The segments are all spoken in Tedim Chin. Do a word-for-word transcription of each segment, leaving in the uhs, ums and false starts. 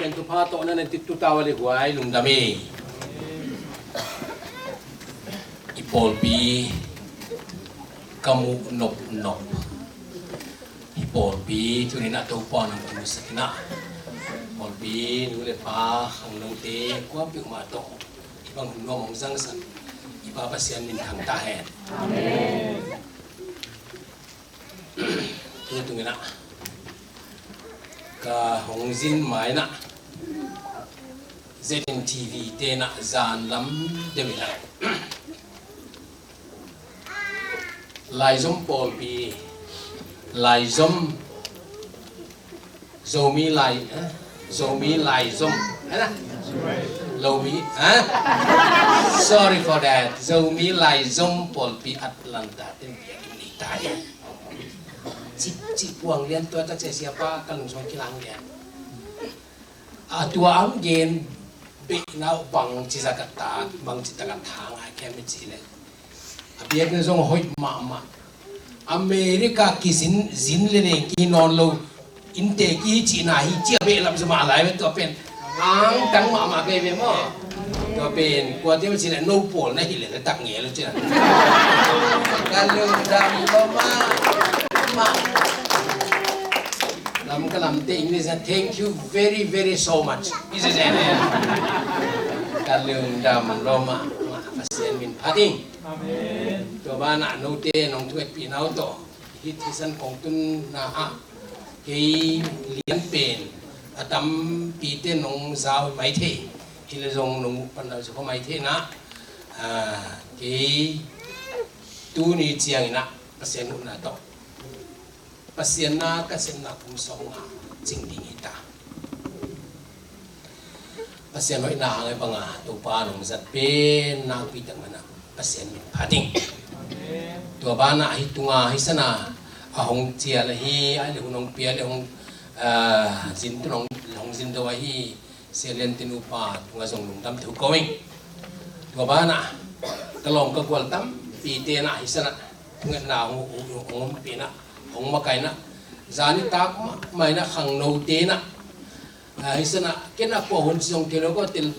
Ken thupha tawh na na tittu tau a le huai lungdam hi. I pawlpi ka muh nopnop. I pawlpi tuninah Topa nang ka musak inah. Pawlpi nu le pa khangnote kuampeuh mah tawh i bang hun nuam hong zangsak i Pa Pasian min thang ta hen. Amen. Tutunginah ka hong zin mainah Z N T V tenah zanlam deuhinah laizom pawlpi, laizom Zomi lai, eh? Zomi laizom, eh? Lomi, eh? Sorry for that. Zomi laizom pawlpi Atlanta ten biak ni ta hi. Cik cik puang lian tua tak sia siapa ka lungsong kilang lian. A tua am gen behnau bang ci zakatak bang ci takathang a kiam i ci le. A biakna zong hoih mahmah. America kizin zin le neng ki nawn lo. Innte ki cihna hi ci a behlap zomah lai ve tua pen. Angtang mahmah veve maw. Tua pen kuate maw cih leh no pawl na hilh leh tak ngel uh cih na. Ka lungdam lo mah mah. Lam ka lamte English na thank you very very so much. Ka lungdam lo mah mah. Pasian min phat ing. Amen. Tua banah note nong thungetpih nau tawh hih thisan kong tunna ah kei lian pen a tampite nong zau mai thei. Hi le zong nong muh pan nau zau mai thei na. Ah, kei tuni ciangin ah Pasian hutna tawh Pasian na ka sepna kum sawmnga cing ding hi ta. Pasian hoihna hang e banga Topa nong zat pen nakpi tak mana Pasian min phat ing. Tua bana hi tunga hi sana a hong cial ahi a le hun hong pia le hong, ah, zin tun hong, hong zin do ahi. Sia Lian Tin upa tunga zong lungdam thu ko ing. Tua bana ka lawm ka gual tampi tena hi sana thungetna hong, hong, hong ompina hong makaina zani tak mah maina khangno tena. Ah, hi sana kena kua hun zong telo ko tel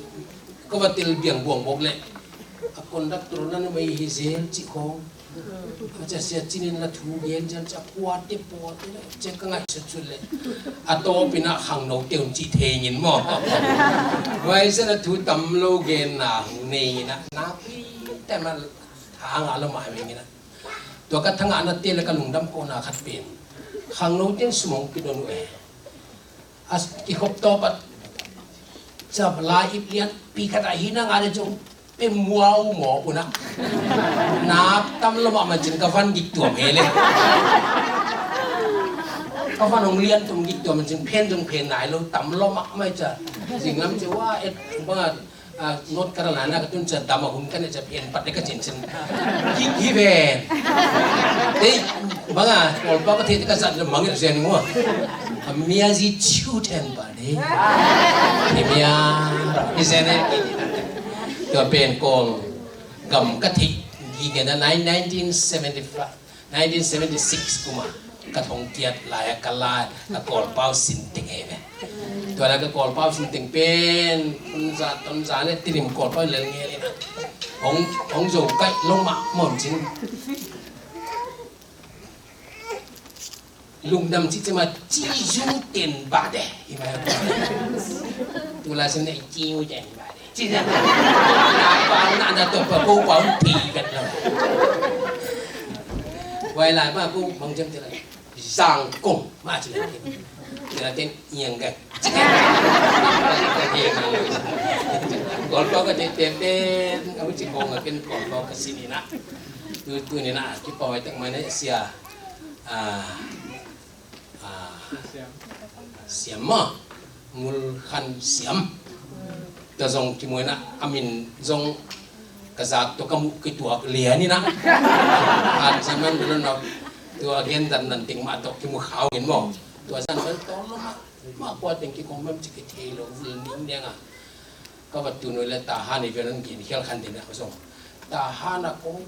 ko va tel biang buang bok le a conductor na numei hi zel ci khong. A cia sia cinin la thu gen cian cia kuate pawte le cia ka ngaihsut sut le a tawpina khangno teun cih thei ngin maw? Vai sia na thu tam lo genna hong nei ngina nakpi tema thanga lo mah vei ngina. Tua ka thangahna te le ka lungdam kona khat pen khangno ten sumong kidon uh e. A kikhop tawp a cap lai ip lian pi khat a hi na nga le cung pe muau mawk unah nak tam lo mah mancin ka van gik tuam he le. Ka van hong lian tum gik tuam mancin phen zong phen nai lo tam lo mah mai ca. Zinglam cia wa et banga North Carolina ka tun cia dam a hun ka ne cia phen pat le ka cincin. Gik hi ven. Tei banga Kawlpau ka thei te ka zat le mangit zen ngua. A mia zi ciu ten ba Tua pen Kawl gam ka theih gige na nineteen seventy-five, nineteen seventy-six kuma ka thong kiat lai a ka lai ka Kawlpau sin teng ei ve. Tua lai ka Kawlpau sin teng pen tunza tunza le tilim Kawlpau lel ngel ina hong hong zo kaih lo mah mawm cin. Lungdam cih cih mah cizu ten bah de. Tulai sini cizu ten bah de. Cizu ten bah de. Napa nak ada tu apa kau kau ti kat lo. Wai lai mah kau bang jam tiada. Zangkong mah cizu ten. Cizu ten iang kat. Golpau ka ten ten ten. Aku cikong akin golpau ka sini nak. Tu tu ni nak kipau ai tak mana sia. Ah, ah, siam mah Ngul Khan Siam. Tua zong kimuina a min zong ka zak tua ka muh kituak lian ina. At zaman dulu na tua gen dan dan ting mah tua kimu khau in mo. Tua zan ban tol lo mah mah kua teng kikong mem cik kithei lo vul ning deng a. Ka va tu noi le Tahan i velan gen khial khan ding a zong Tahan a kong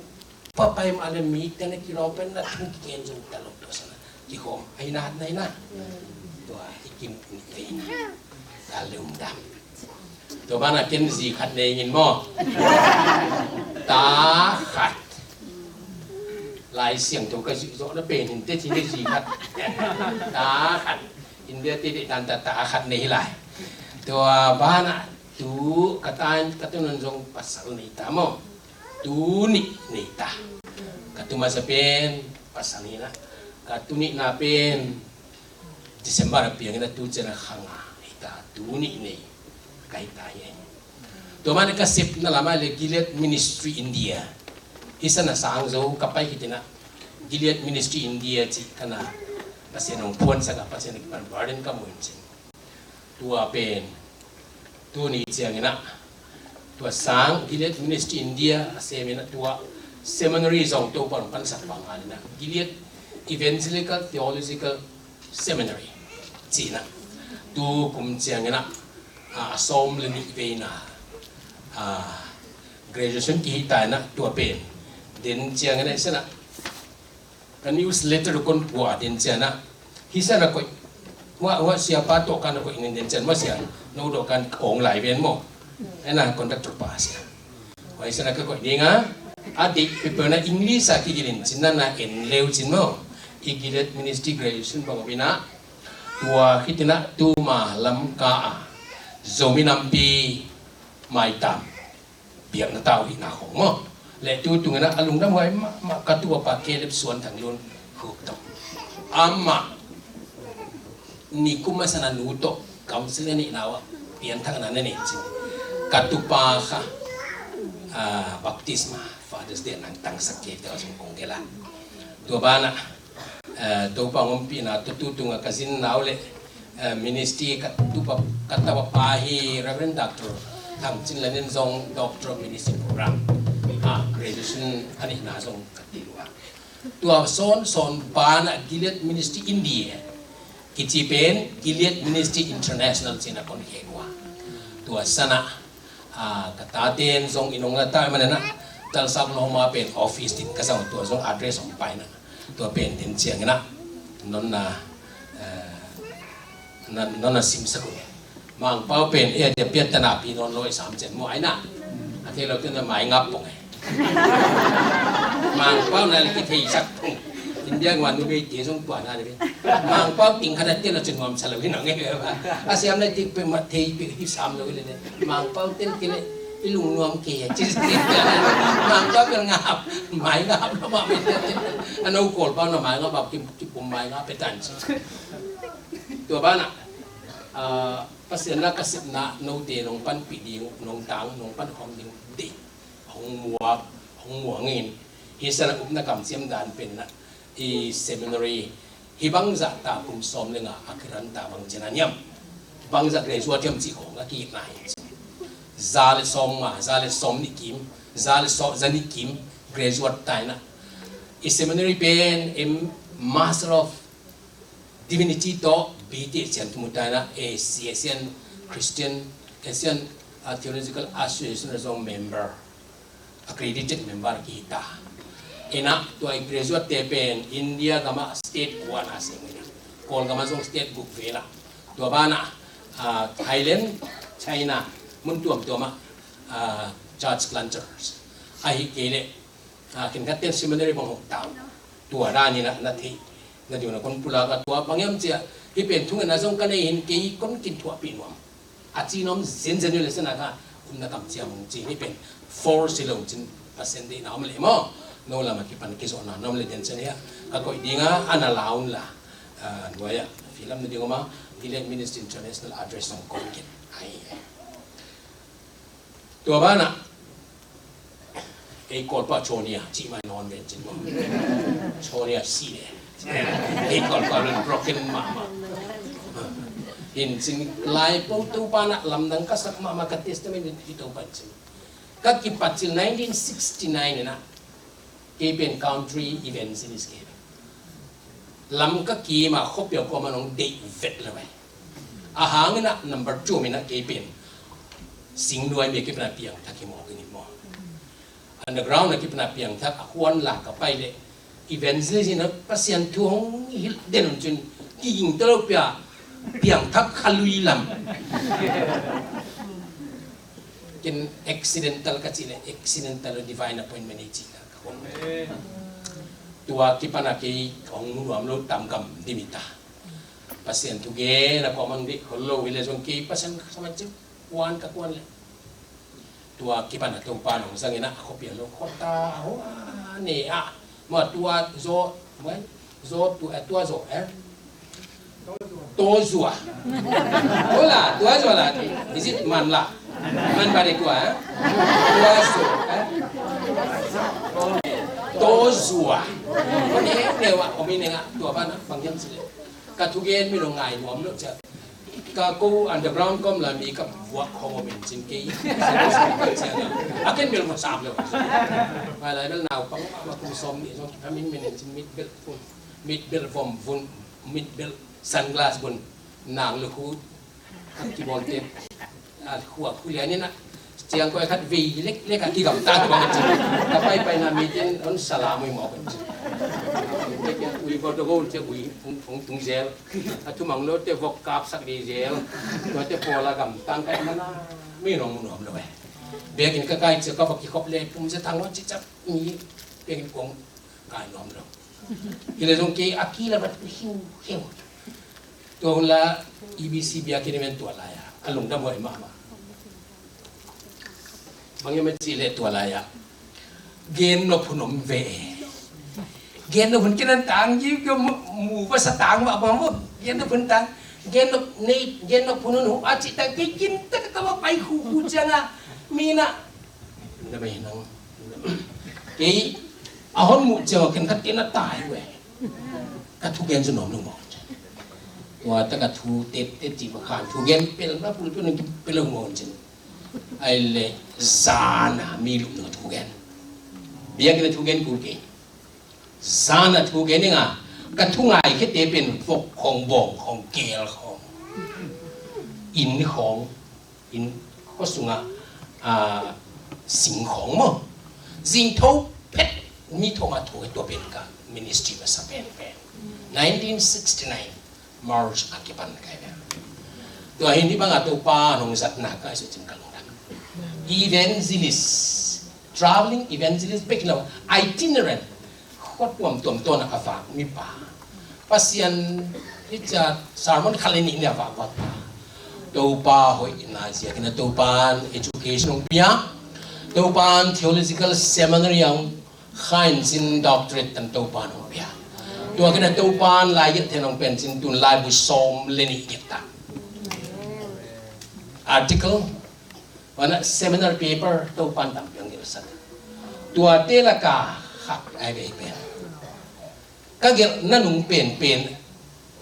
Papai mah le mi tena kilawm pen na thu kigen zong ta lo tua sana kikhawm ahi na hat na hi na. Tua i kim ni ve na. Ka lungdam. Tua banah ken zi khat nei ing maw? Ta khat. Lai Siangtho ka zih zawh na pen in te cin zi khat. Ta khat. India te deih dan ta ta khat nei hi lai. Tua banah tu ka ta in ka tu nun zong pasal nei ta maw? Tu nih nei ta. Ka tu masa pen pasal hi na. Ka tu nihna pen December a piang in a tu ciang a kha nga hi ta, tu nih nei ka hi ta hi. Tua man ka sepna lam ah le Gilead Ministry India. Hi san a sang zo ka pai khit in a Gilead Ministry India cih ka na Pasian hong phuansak a Pasian a kipan burden ka mu in cin. Tua pen tuni ciangin ah tua sang Gilead Ministry India a semin ah tua seminary zong Topa'n pansak bang halin ah Gilead Evangelical Theological Seminary cih in ah tu kum ciangin ah a sawm le nih veina graduation kihi ta in ah tua pen den ciangin ah i san ah ka newsletter kon pua den ciang ah hi san a koih. Hua hua siapa tawh kan a koih ning den ciang hua sia no dawh kan ong lai ven maw? Ena conductor pa sia. Hua hi san a ka koih ding a a deih pepeu na English a kigilin cin na na en leu cin maw? I Gilead Ministry graduation bang om in ah tua khit in ah tuma Lamka a Zomi nampi maitam biakna tau hihna khong maw? Le tu tungin ah a lungdam huai mahmah ka tuapa Caleb Suan Thang Lun Khuk tawh amah nikum a san a nu tawh council a neihna uh ah pianthakna na nei cin ka tupa kha baptisma Father's Day nang tangsak kei tawh a zong kong gel a tua banah Topa hong ompihna tawh tu tungah ka zin nau le ministry ka tupa ka tapa pa hi Reverend Doctor Thang Cin Lan in zong Doctor of Ministry program ah graduation a neihna zong ka ti lua. Tua sawn sawn banah Gilead Ministry India kici pen Gilead Ministry International cih in a kon khek uh a tua san ah ka taten zong in hong la ta man in ah Tulsa Oklahoma pen office din ka zang tua zong address hong pai in ah tua pen den ciangin ah nonna nonna simsak uh. Mangpau pen e a dia piat tana pi non loi sam cen mo ai na a thei lo tena mai ngap pong e. Mangpau na le kithei sak pong. India ngwan nu bei te zong tua na le. Mangpau ting khana te lo cen ngam sa lo hi nang e. A siam le tik pe ma thei pe hi sam lo le. Mangpau tel ke le i lung nuam ke ya ci. Mangpau pel ngap mai ngap lo ma me. Ano kol pau na mai ngap ki ki pum mai ngap pe tan ci. Tua bana Pasian na ka sepna note nong panpih ding uh nong tang nong pankhawm ding uh deih hong muak hong muang in hi sana upna kamciam dan penna i seminary hi bangzah ta kum sawm le nga a kiran ta bang cina niam bangzah graduate hiam cih khong a kihikna hi. Za le sawm nga za le sawm nih kim za le sawm za nih kim graduate ta ina i seminary pen em Master of Divinity tawh B T H sian kimu ta ina A C Asian Christian Asian Theological Association a zong member accredited member kihi ta. Ina tua i graduate te pen India gama state kuana sing ina Kawl gama zong state guk vela tua bana Thailand China mun tuam tuama church planters ahi kei le khenkhat ten seminary bang hong tau tua dan ina na thei na diuna kon pulak a tua bang hiam cia hi pen thungetna zong ka nei hin kei kon kin thuahpih nuam a ci nuam zenzen uh le sana kha umna kamciam hong ci hi pen force hi lo cin Pasian deihna om le maw no lama kipan kizawhna na om le den cin hi a ka koih dinga a na laun la nuai a filam na ding oma Gilead Ministry International address hong kon kin ahi. Tua bana ei Kawlpa Chonia cih mai nawn ven cin maw? Chonia si le ei Kawlpa lun broken mahmah. Hin cin lai po Topa na lamdang ka sak mahmah ka testament in hi Topa in cin ka kipat cil nineteen sixty nine ina kei pen country evangelist kei lam ka kima khuapiau kuama nong deih vet lo ai. A hangina number two mina kei pen singnuai mi kipna piang thak hi maw kini maw? Underground a kipna piang thak a huan la ka pai le evangelist ina Pasian thu hong hilh den un cun kiging talo pia Piangthak kha lui lam. Ken accidental ka cih leh accidental divine appointment hi cih ka ka hong. Tua kipan a kei ka hong mu nuam lo tam gam dim hi ta. Pasian thugen a kua man deih khol lo hi leh zong kei Pasian ka man cih kuan ka kuan leh. Tua kipan a Topa nong zang in a, a khuapi a lo khuata a hua ne a. Ma tua zaw, mai zaw tu, eh, tua zaw, eh? Tawzua. Hola, tua zaw la. Is it man la? Man ba de kua, eh? Tua zaw, eh? Tawzua. Ko ne ne wa, ko mi ne nga tua ba na bang yam sile. Ka thugen mi lo ngai nuam lo cia. Ka ko underground kom la mi ka vuak khong om in cin kei. A ken bel mo sam lo. Mai lai bel nau pang ma kum som ni zong ki phamin min in cin mit bel phun. Mit bel vom vun. Mit bel sunglass bun. Nang lu khu. Ki bol te. A khu a khu lian in a. Ciang koi khat vei lek lek a kigamtang bang ci. Ka pai pai na mi ten on salam ui mawk ci. Ui ko to go ci ui ung tung zel. A thumang lo te vok kap sak di zel. Ko te pola gamtang kai mana mi nong mun om lo eh. Biakin ka kai ci ka vok ki khop le pum ci thang lo ci cap mi biakin kong kai nuam lo. Hi leh zong kei a kilavat hiu hiu. Tua hun la E B C biakinn i men tua lai-a a lungdam huai mahmah. Bang hiam a cih leh tua lai-a gen nop hun om ve. Gen nop hun kinan tang ji ka mu va sa tang mah bang maw. Gen nop hun tang gen nop nei gen nop hun hun hu a cih tak kei kin tak ka va pai khu khu ciang a mi na. Na bai nang kei a hon muh ciang a ken khat ken a tai ve. Ka thugen cu nuam lo maw? Tua tak a thu tep tep cih va khan thugen pel na pulpit nung pel lo maw cin. Ai le zan a mi lup nung thugen. Biakinn a thugen kul kei. Zan a thugen ing a ka thu ngai khete pen vok khong bawng khong kel khong inn khong. Inn khua sungah singkhawng maw zingtho phet mi thong a thu tua pen ka ministry masa penpen nineteen sixty nine March a kipan kai pen. Tua hin hi bangah Topa nong zatna ka ai sucin ka lungdam. Evangelist, traveling evangelist bek lo, itinerant. Khua tuamtuam tawn a vak mipa. Pasian hi cia sermon khat le nih nih a vak vak pa. Topa hoih in a ziakin a Topan education hong pia. Topan theological seminary hong khain cin doctorate tan Topan hong pia. Tua kin a Topan lai gelh then hong pen cin tun laibu sawm le nih gelh ta. Article Wana seminar paper Topan tampi ang gelh sak. Tua te laka khat ai ve pen. Ka gelh na nung pen pen.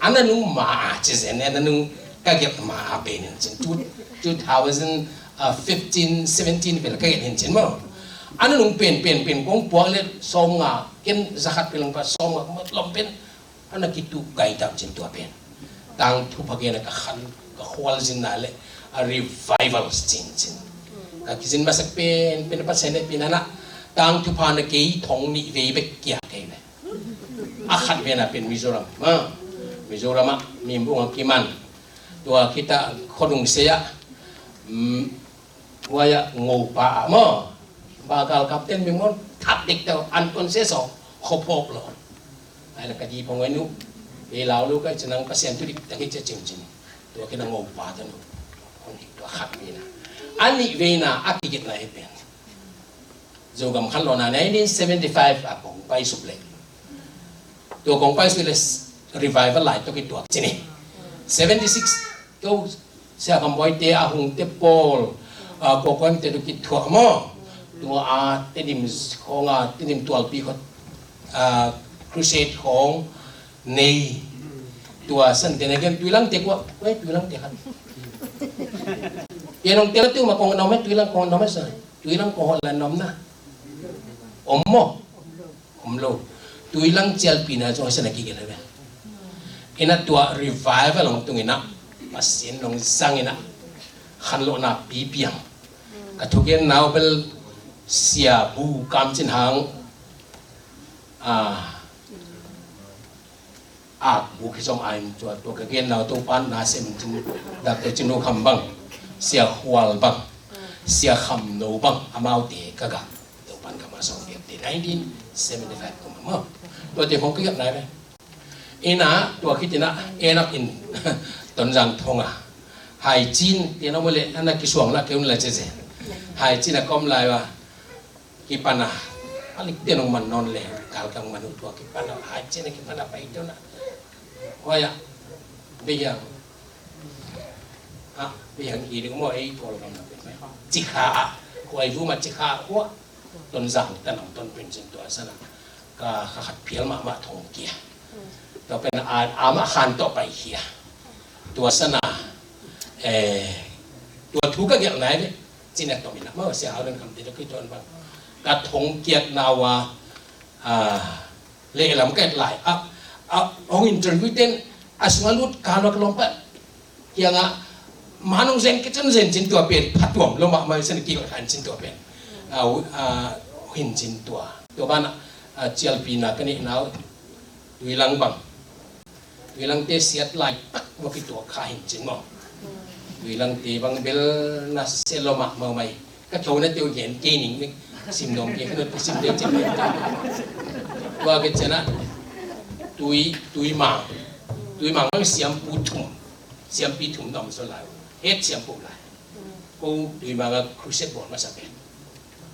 Ana nung ma a ci zen na nung ka gelh ma a pen in cin. Two, two thousand fifteen, seventeen vel ka gelh in cin maw. Ana nung pen pen pen kong puak le sawm nga ken zakhat pen lang pa sawm nga lom pen. Ana kitu gai tam cin tua pen. Tang thupha gen a ka khan ka khual zin na le a revival cin cin. Ka kizin masak pen pen a Pasian le pen ana tang thupha na kei thong nih vei bek kia kei le. A khat ven a pen Mizoram ma Mizoram a mimbung a kiman. Tua kita khodung seya. Huai ah ngopa ah maw. Ba galkap ten mi maw that dik tau an tuan se so khop hop lo. Ai la ka di pong ai nu. Ei lau lu kai cinang Pasian tu dik tak i cia cim cim. Tua kina ngopa tanu. Hong hik tua khat mi na. Ani veina a kigit na i pen. Zogam khan lo na nineteen seventy five a kong pai sup le. Tua kong pai sup le revival lai tok i tuak cini. Seventy six tua Sia Kam Boy te a hung te pawl a kua kuan te tu kithuah maw. Tua a Tedim khong a Tedim tualpi khot a crusade khong nei. Tua san te na gen Tuilang te kua kuai Tuilang te khat. Pianong te la tu ma kong nom e Tuilang kong nom e sa Tuilang kong hot la nom na. Om maw. Om lo. Tuilang cialpina zong a sana kigel ve. Ina tua revival ong tung ina Pasian ong zang ina khanlohna pipiang. Ka thugen nau bel sia bu kam cin hang a ak buk hi zong a in tua, tua ka gen nau Topan na sem cin, Doctor Cin Ro Kham bang, Sia Khual bang, Sia Kham No bang, amaute ka gah Topan ka ma song biak te nineteen seventy five kum a maw. Tua te khong ka gah nai ve. Ina tua khit ina en ak in Tonzang thong a. Hai cin te no mo le ana kisuang la keun la cece. Hai cin a kom lai wa. Kipan a, a lik te nong man nawn le, kal kang man uh tua kipan a, hai cin a kipan a pai te na. Huai a, biang. A, biang hi ding maw ei kol kang na pen. Cikha a, huai vuma cikha a, hua. Tonzang tanam ton pen cin tua sana. Ka, ka khat pial mahmah thong kia. Tua pen a, a mah khan tawh pai khia. Tua sana, eh, tua thu ka gelh nai ve. Cina tawh mina, ma sia hau dan kam ti tua ki tuan bang. Ka thong kiat nawa, ah, lehlam ka et lai. Ah, ah, hong interview ten, a sunga lut ka lua ka lom pa. Kianga, manung zen ke cun zen cin tua pen, phatuam lo mahmah zen ki khan cin tua pen. Ah, u-, ah, hin cin tua. Tua bana, ah, cialpi na ka nih nau, Tuilang bang. Tuilangte siat lai tak va kituak kha hin cin maw. Tuilangte bang bel na se lo mahmah mai. Ka tho na teu gen kei ning ning. Sim dong kei ka nut sim deng cin. Tua ke cina tui, Tuimang. Tuimang bang siampu thum. Siampi thum dong so lai. Het siampu lai. Ko Tuimang a crusade bawl masa pen.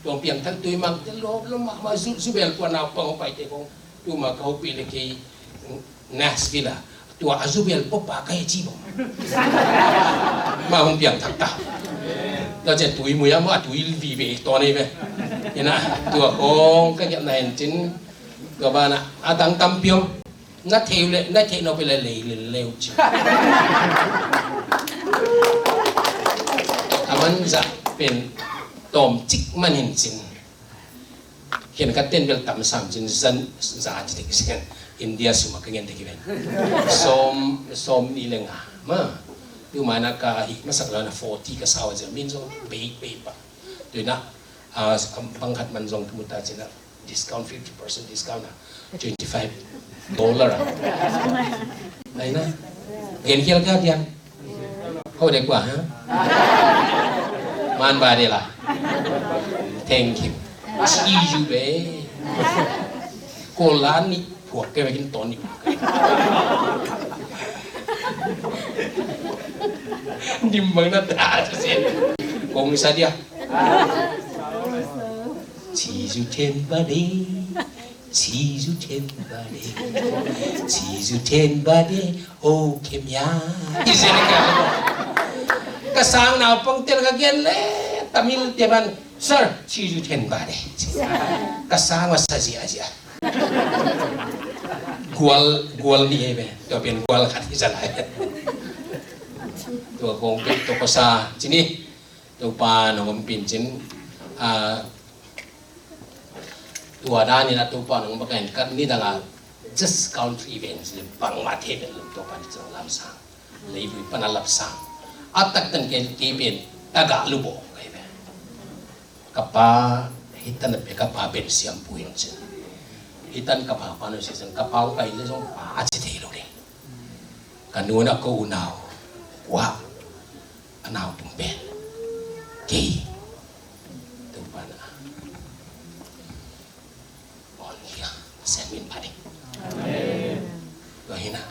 Tuang piangthak Tuimang te lawp lo mahmah zu, zu bel pua naupang hong paite kong tuma ka hopih le kei Nashville a tua a zu bel pua pa ka hi ci bang. Ma hong piangthak ta. Tua cian Tuimui a maw a tui vive tawn ei ve. Ina tua kong ka ngiat na hen cin tua bana a dang tampi om. Na thei uh leh, na theih nop uh leh lei lel leu ci. A man zah pen tawmcik man hin cin. Khenkhat ten bel tam sam cin zan za ci tek sian. India sum a ka ngen tek hi ven. Sawm, sawm nih le nga. Ma, tu mana ka hih masak lo na forty ka sau a zia min zong bei, bei pa. Tu na, ah, bang khat man zong tu ta cin a. Discount, fifty percent discount ah, twenty five dollar ah. Ai na. Gen khial ka dian. Ho de kwa ha. Man ba de la. Thank you. Ci yu be. Ko la ni phuak ke kin ton ni. Dim bang na da sen. Kong sa dia. Ci yu ten ba de. Ci yu ten ba de, ci yu ten ba de, oh, kem ya. Ka sang naupang tel ka gen le, Tamil te ban, sir, ci yu ten ba de. Ka sang wa sa zia zia. Gual, gual ni ebe, tua pen gual khat hi zalai. Tua kong pek tua ko sa, cini, tua pa nong om pin cin, ah, Tua dan in a Topa nong bakain kat ni dang a just country events le bangmah thei pen lam Topa ni cang lamsang. Leivui pan a lapsang. A taktan ken kei pen taga lubawng kai ve. Ka pa hitan a pe ka pa pen siampu in cin. Hitan ka pa pa no si cin ka pa kai le zong pa a ci thei lo ding. Ka nu na ko unau. Wa. A nau tung pen. Kei. Topa na. Awn hia, Pasian min pha ding. Amen. Tua hi na.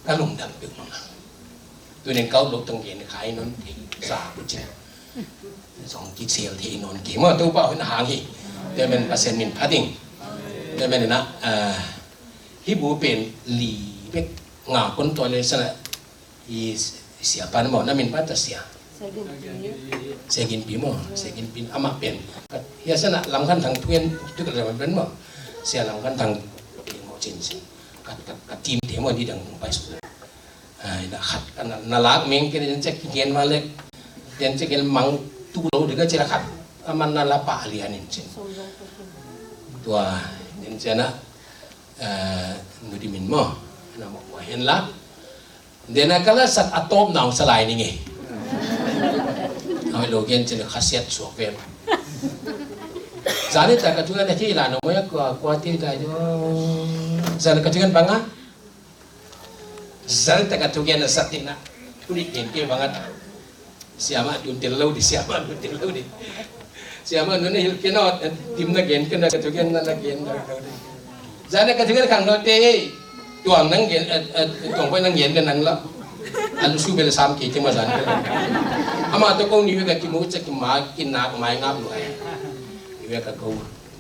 Ka lungdam peuhmah. Tuni in ka ut loh tong gen khai non thei sa ku cin. Zong kisel thei non kei maw Topa hun hang hi. Tua men Pasian min pha ding. Tua men na, ah, hi bu pen li bek nga kon tua le sana. I siapa na maw, na min pa ta sia. Segin pi. Segin pi maw, segin pi amah pen. Kat, hia sana Lam Khan Thang tuan, tu ka Lam pen maw. Sia Lam Khan Thang pi maw cin cin. Kat, kat, kat tim te maw di dang pai su. Ai, na khat, na, na lak meng ke den cek gen ma lek. Den cek gen mang tu lo de ka cira khat. Aman na la pa lian in cin. Tua, den cina, eh, nu di min maw. Na maw, maw hen la. Dena kala sat a tawp nang salai ni nge. Hoi lo gen cin khasiat suak vel. Zani ta ka tuna na thei la no moya kua kua te dai do. Zan ka thugen banga, zan taka thugen a sat ina. Tuni gen ke banga. Siama dun tel lo di, siama dun tel lo di. Siama dun hil ke no, dim na gen ke na ka thugen na na gen na lo di. Zan ka thugen khang no te, tuang nang gen, tuang poi nang gen ke nang lo. Alu su bel sam ke ke ma zan ke. Ama to ko ni we ka ki mu cha ki ma ki nak mai ngap lo ai. Ni we ka ko.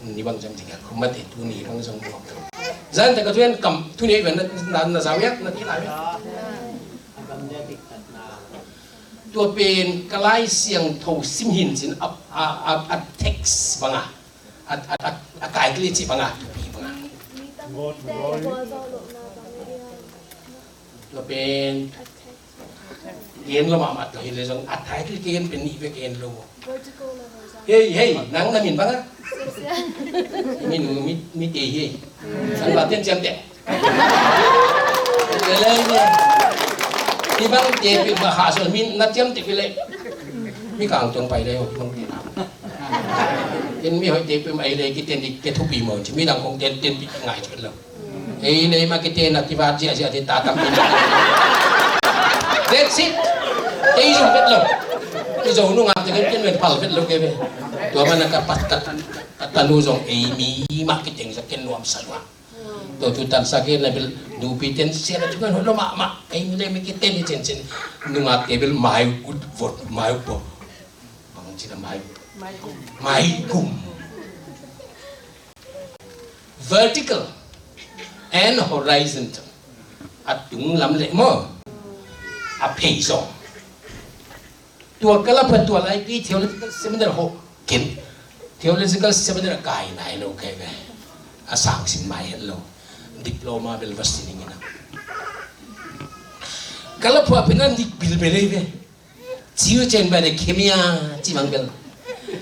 Ni bang zong dikha, ko mate tu ni bang zong dikha. Zan taka thugen kam, tu ni bang na, na, na zawiak, na ti lai. Tua pen ka Lai Siangtho sim hin cin a, a, a, a text banga, a, a, a, a kai kili ci banga, tupi banga. Tua pen gen lo mahmah tawh hi le zong a title gen pen nih bek gen lo. Hei, hei, nang na min banga. Min, mi, mi te hi. An ba tian ciam te. Hi bang te pi ba ha so min na ciam te pi le. Mi kang tong pai le ho bang te. Ken mi hoi te pi mai le ki ten di ke thupi mo. Mi dang kong ten ten pi ngai chut lo. Ei, nei ma kite na kivat ziahziah te ta tam in. That's it. Kei zong vet lo. Kei zong nungak te ken ken vet phal vet lo kei ve. Tua mana ka pat ka, ka tanu zong ei mi ma kiteng sa ken nuam sa lua. Tua tu tan sa ke na bil nupi ten sia na tu kan holo ma ma. Ei mi le mi kite ni cen cen. Nungak te bil mai ut vot mai ut bo. Bang cina mai. Mai gum. Vertical and horizontal. A tung lam le maw, a phei zong. Tua ka la pha tua lai pi theological seminar ho ken. Theological seminar kai nai lo kai ve. A sang sin mai het lo. Diploma bel va sin ing ina. Ka la pha pena dik bil bel ve. Ciu cen ba de kemia ci mang bel.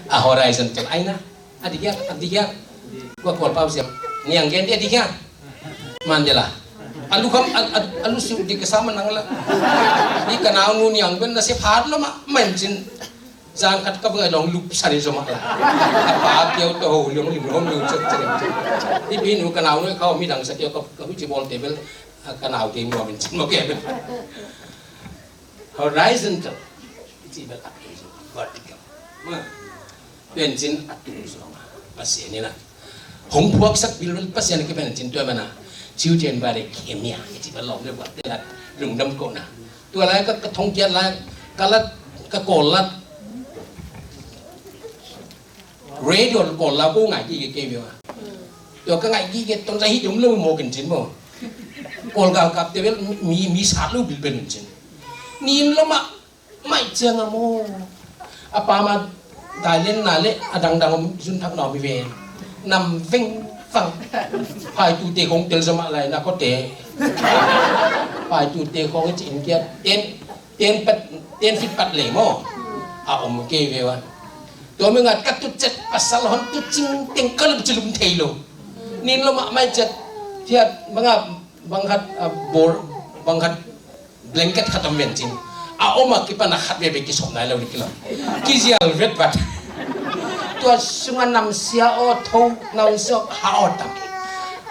A horizontal aina. A dikia, a dikia. Gua kual pau siam. Niang gen dia dikia. Mandela. Alu kam, a, a, alu su di kesama nang la. Di kanau nu niang ben na se phat lo ma, main cin. Zang kat ka ba long lup sari zoma la. Apa kiau to ho long lim long lu cek cek. Di binu kanau nu kau mi dang sa kiau ka, ka hu ci bol table. Kanau te mo min cin mo ke ben. Horizontal. Iti bel a phei zong vertical. Ma. Pen cin a tung zong a. Pasian ina. Hong phuaksak bil bel Pasian ke pen cin tua mana. Ciu cen ba de kemia. Iti bel long de ba de la. Lungdam ko na. Tua lai ka, ka thong kiat lai. Ka lat, ka kol lat. Radio kol la ko ngai ki ke ke bia. Tua ka ngai ki ke ton la hi dum lo mo kin cin mo. Kol gal kap te bel mi, mi sat lo bil ben cin. Nin lo ma, mai ciang a mo. A pa ma dai len na le, a dang dang zun thak na mi ven. Nam veng vang. Pai tu te kong tel zama lai na ko te. Pai tu te kong cin kia ten. Ten pat, ten fit pat le maw. A om kei ve ua. Tua mi ngat ka tut cet pasal hon tut cing teng ka lum ci lum thei lo. Nin lo mah mai cet. Thiat bang a, bang khat, a, bor, bang khat blanket khat om ven cin. A om a kipan a khat ve ve kisop nai lo ni kilo. Kizial vet vat. Tua sunga nam sia aw tho, nam sia aw ha aw tam.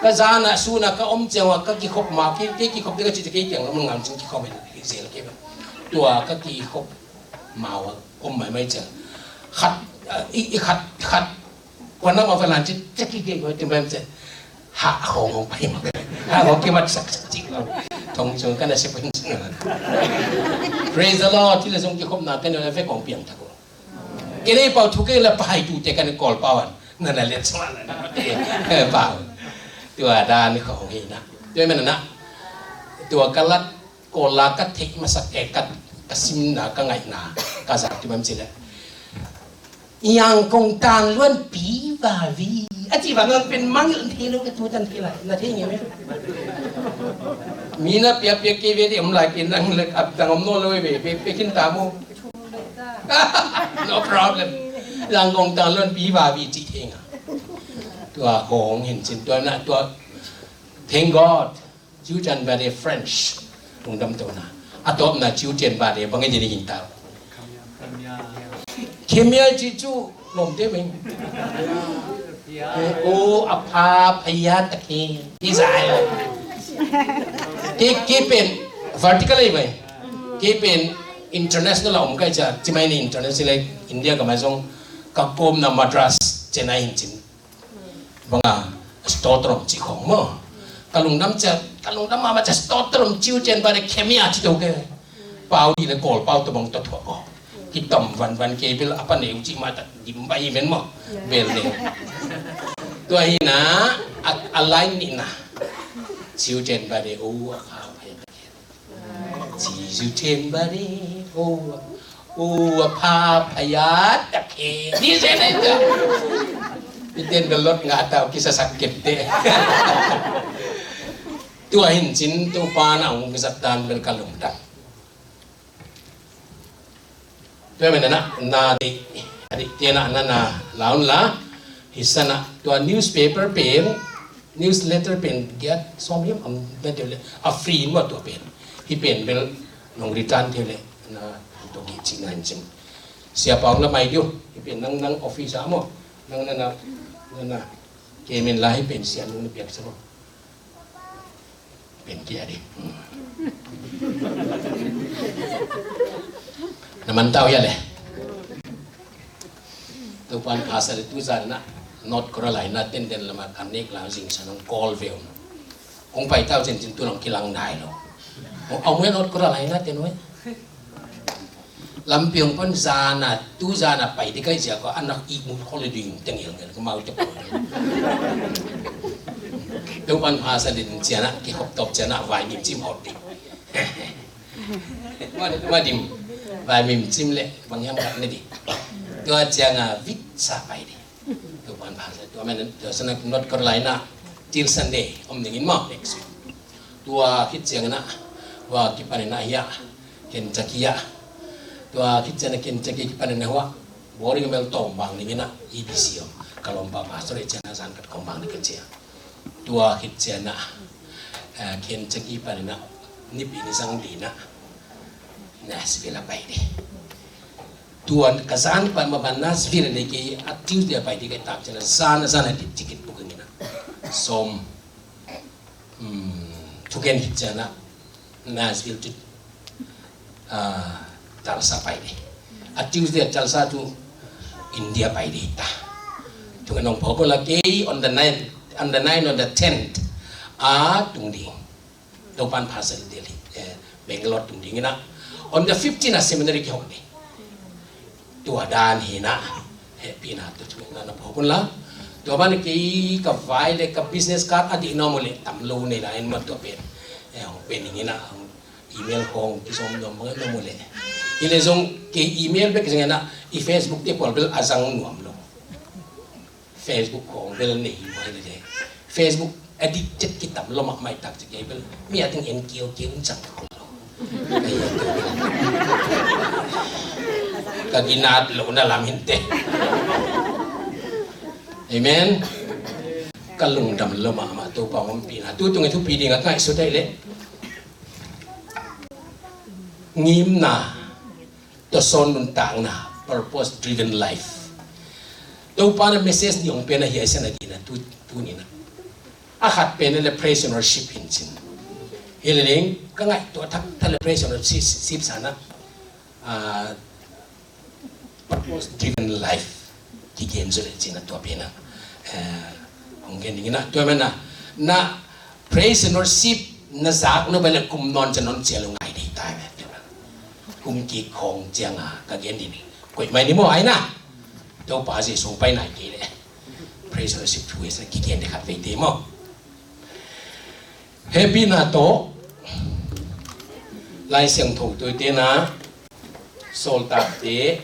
Ka zana suna ka om ciang ua ka kikhop ma, ki, ki kikhop te ka ci te kei kiang lo mun ngam cin kikhop ven. Zel kei ba. Tua ka kikhop mau a om maimai ciang. Khat, i, i khat, khat. Kua na ma fa lan ci, ci ki kei kua ti mai ciang. Ha khong hong pai ma. Ha khong ki mat sak sak ci lo. Thong chung ka na se pun. Praise the Lord. Ti le zong kikhop na ka na ve kong piang ta ko. Kei nei pau thu kei la pai tu te ka na kol pau an. Na na let sma na na te pau. Tua dan khong hi na. Tua mana na. Tua ka lat Kol la ka theih masak e ka, ka simna, ka ngaihna, ka zak ti bang ci le. Yang kong tang luan pi va vi. A ci va nang pen mang thei lo ka tu tan thei lai. Na thei nge me. Mi na pia pia ke ve de om lai ke nang le ap dang om no lo ve ve pe kin ta mo. No problem. Yang kong tang luan pi va vi ci thei nga. Tua kong hin cin tua na tua. Thank God. Ciu cian ba de French. Lungdam to na. A tawpna ciu cian ba de bang e de ni kin tau. Khemia ci cu lom te meng. O a pha phaya takhe. Hi zai. Kei, kei pen vertical ei vai. Kei pen international a om kai cia, ci mai ni international ei, India ka mai zong ka kawmna Madras, Chennai hin cin. Banga Stotram ci khong maw. Ka lungdam cia, ka lungdam mama cia Stotram ciu cen ba de khemia ci to ke. Pau di le kol pau to bang to thua ko. Kitom van van ke bil apa ne uci mata dim ba i men maw. Bel ne. Tua hi na a, a line ni na. Ciu cen ba de o a pha phaya takhe. Ciu cen ba de o a, o a pha phaya takhe. Ni se ne ta. Iten belot nga ta kisa sak kep te. Tua hin cin Topa na ung kisa tan bel ka lungdam. Tua mena na, na di, a di, tia na, na, na, laun la, hi sana, tua newspaper pen, newsletter pen, giat, som hiam, am, na tia le, a free ma tua pen. Hi pen bel, nong return tia le, na, to ki ci ngan cin. Sia paung na mai diu, hi pen nang, nang office a mo, nang, na, na, na, na, ke men la hi pen sia nung na piak sa mo. Pen kia di. Na man tau ya le. Topan pasal itu zan na North Carolina tenden lama kanek lang zing sanong call veu. Kong pai tau zen zen tulang kilang nai lo. Au mue North Carolina ten mue. Lampiang pan zana, tu zana pai di kai zia ko anak i mu holiday teng yang ko mau te ko. Topan pasal din ciana ki hop top ciana vai mim cim hop di. Madi madi vai mim cim le bang yang kat ne di. Tua cianga vit sa pai di. Topan pasal tua mena tua sana North Carolina till Sunday om dingin maw next week. Tua khit ciangin ah, tua kipanin ah hiah, Kentucky ah. Tua khit ciangin ah Kentucky kipanin ah huah, boarding mel tawm bang dingin ah, E B C om. Ka lawmpa pastor eh ciangin ah zan khat kawm bang ding ka cia. Tua khit ciangin ah, eh, Kentucky panin ah, nipi ni sang ding ah, Nashville ah pai ding. Tua ka zan pan ma ban Nashville ah ding kei a Tuesday ah pai ding kei tak ciangin ah, zan ah zan ah ding ticket booking in ah. Som Hmm, thugen hi ciangin ah Nashville to, ah, Tulsa pai ding. A Tuesday ah Tulsa to India pai ding ta. Thugen nong phawk uh la kei on the ninth, on the ninth, on the tenth. Ah, tung ding. Topan pasal Delhi, eh, Bangalore tung ding in ah. On the fifteenth ah seminary kihong ding. Tua dan hi na, hehpihna tua thu na na phawk un la. Tua ban kei ka vai le ka business card a dih nuam uh leh tam lo nei la en mat tua pen. Eh, hong pen ing in ah, hong email hong kizom nuam mah nuam uh leh. Hi leh zong kei email bek zong in ah, i Facebook te kual bel a zang nuam lo. Facebook khong bel nei hi mai le le. Facebook addicted kitam lo mahmah tak ci kei bel. Mi a teng en kiau kiau in sang khong lo. Ka ginat lo na lam hinte. Amen. Ka lungdam lo mahmah Topa hong ompihna. Tu tung i thupi ding a ngaihsut ahih leh ngimna. Tua sawn nuntakna, purpose driven life. Topa na message nih hong pen ahi a, i san a dina tu, tu ni na. A khat pen le praise and worship hin cin. Hi le ning, ka ngaihtuah thak, thak le praise and worship, sip sana. Ah, purpose driven life. Kigen zo le cin a tua pen a. Eh, hong gen ding in a, tua men a. Na praise and worship na zak no bale kum non cia non cia lo ngai dei tai me. Kum ki khong cianga ka gen ding. Koi mai ni mo ai na. Topa Jesu pai nai kei le. Praise and worship thu esa kigen de khat vei te mo. Hehpihna tawh Lai Siangtho tawh i te na Sawltakte,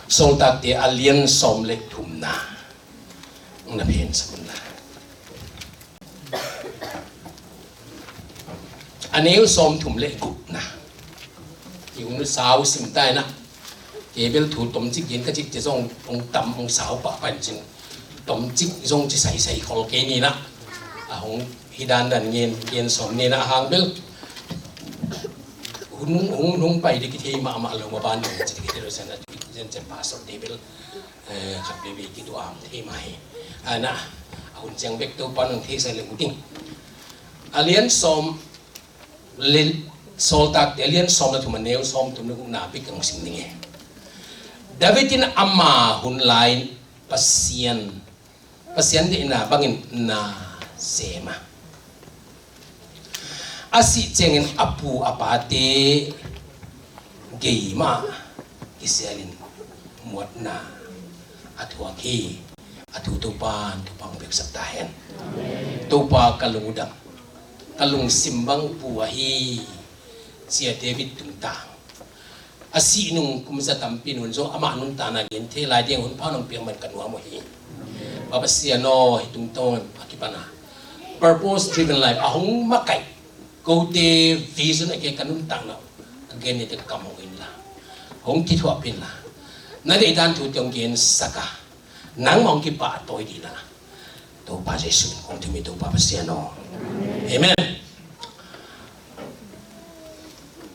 Sawltakte a lian sawm le thumna na phen sakun na. A neu sawm thum le gupna. I ung sau sim tai na. Kei bel thu tomcik gen ka cik te zong ong tam ong sau pah pan cin. Tomcik zong ci sai sai khol kei ni na. A hong hi dan dan ngen, ngen sawm ni na a hang bel. Hun hong, hong pai ding kithei mahmah lo, maban ding ci kithei lo, sian a, sian, sian pastor table, eh, khat veve kituam thei mah hi. A na, a hun ciang bek Topa nang theisak leng uh ding. A lian sawm, Sawltakte a lian sawm le thum, a neu sawm thum le gukna bek kong sim ding hi. David in ama hun lai Pasian, Pasian deihna bangin na sem a, a sih ciangin a pu a pate gei mah kisialin muanna a thuak hi. A thu Topa in thupha hong piaksak ta hen. Topa ka lungdam, ka lungsim bang pu ahi, ci-a David tungtang. A sih nung kum za tampi nung zong amah nuntakna gen thei lai ding hun pha nong piak man ka nuam uh hi. Pa Pasian aw, hih tungtawn a kipan a purpose driven life a hong makaih kote vision a kei ka nuntakna a gen nite ka kam hong inla, hong kithuah pin la, na deihdan thute hong gensak a, nangmah hong kipahtawi ding la, Topa Jesu in kong thum hi, Topa Pasian aw. Amen.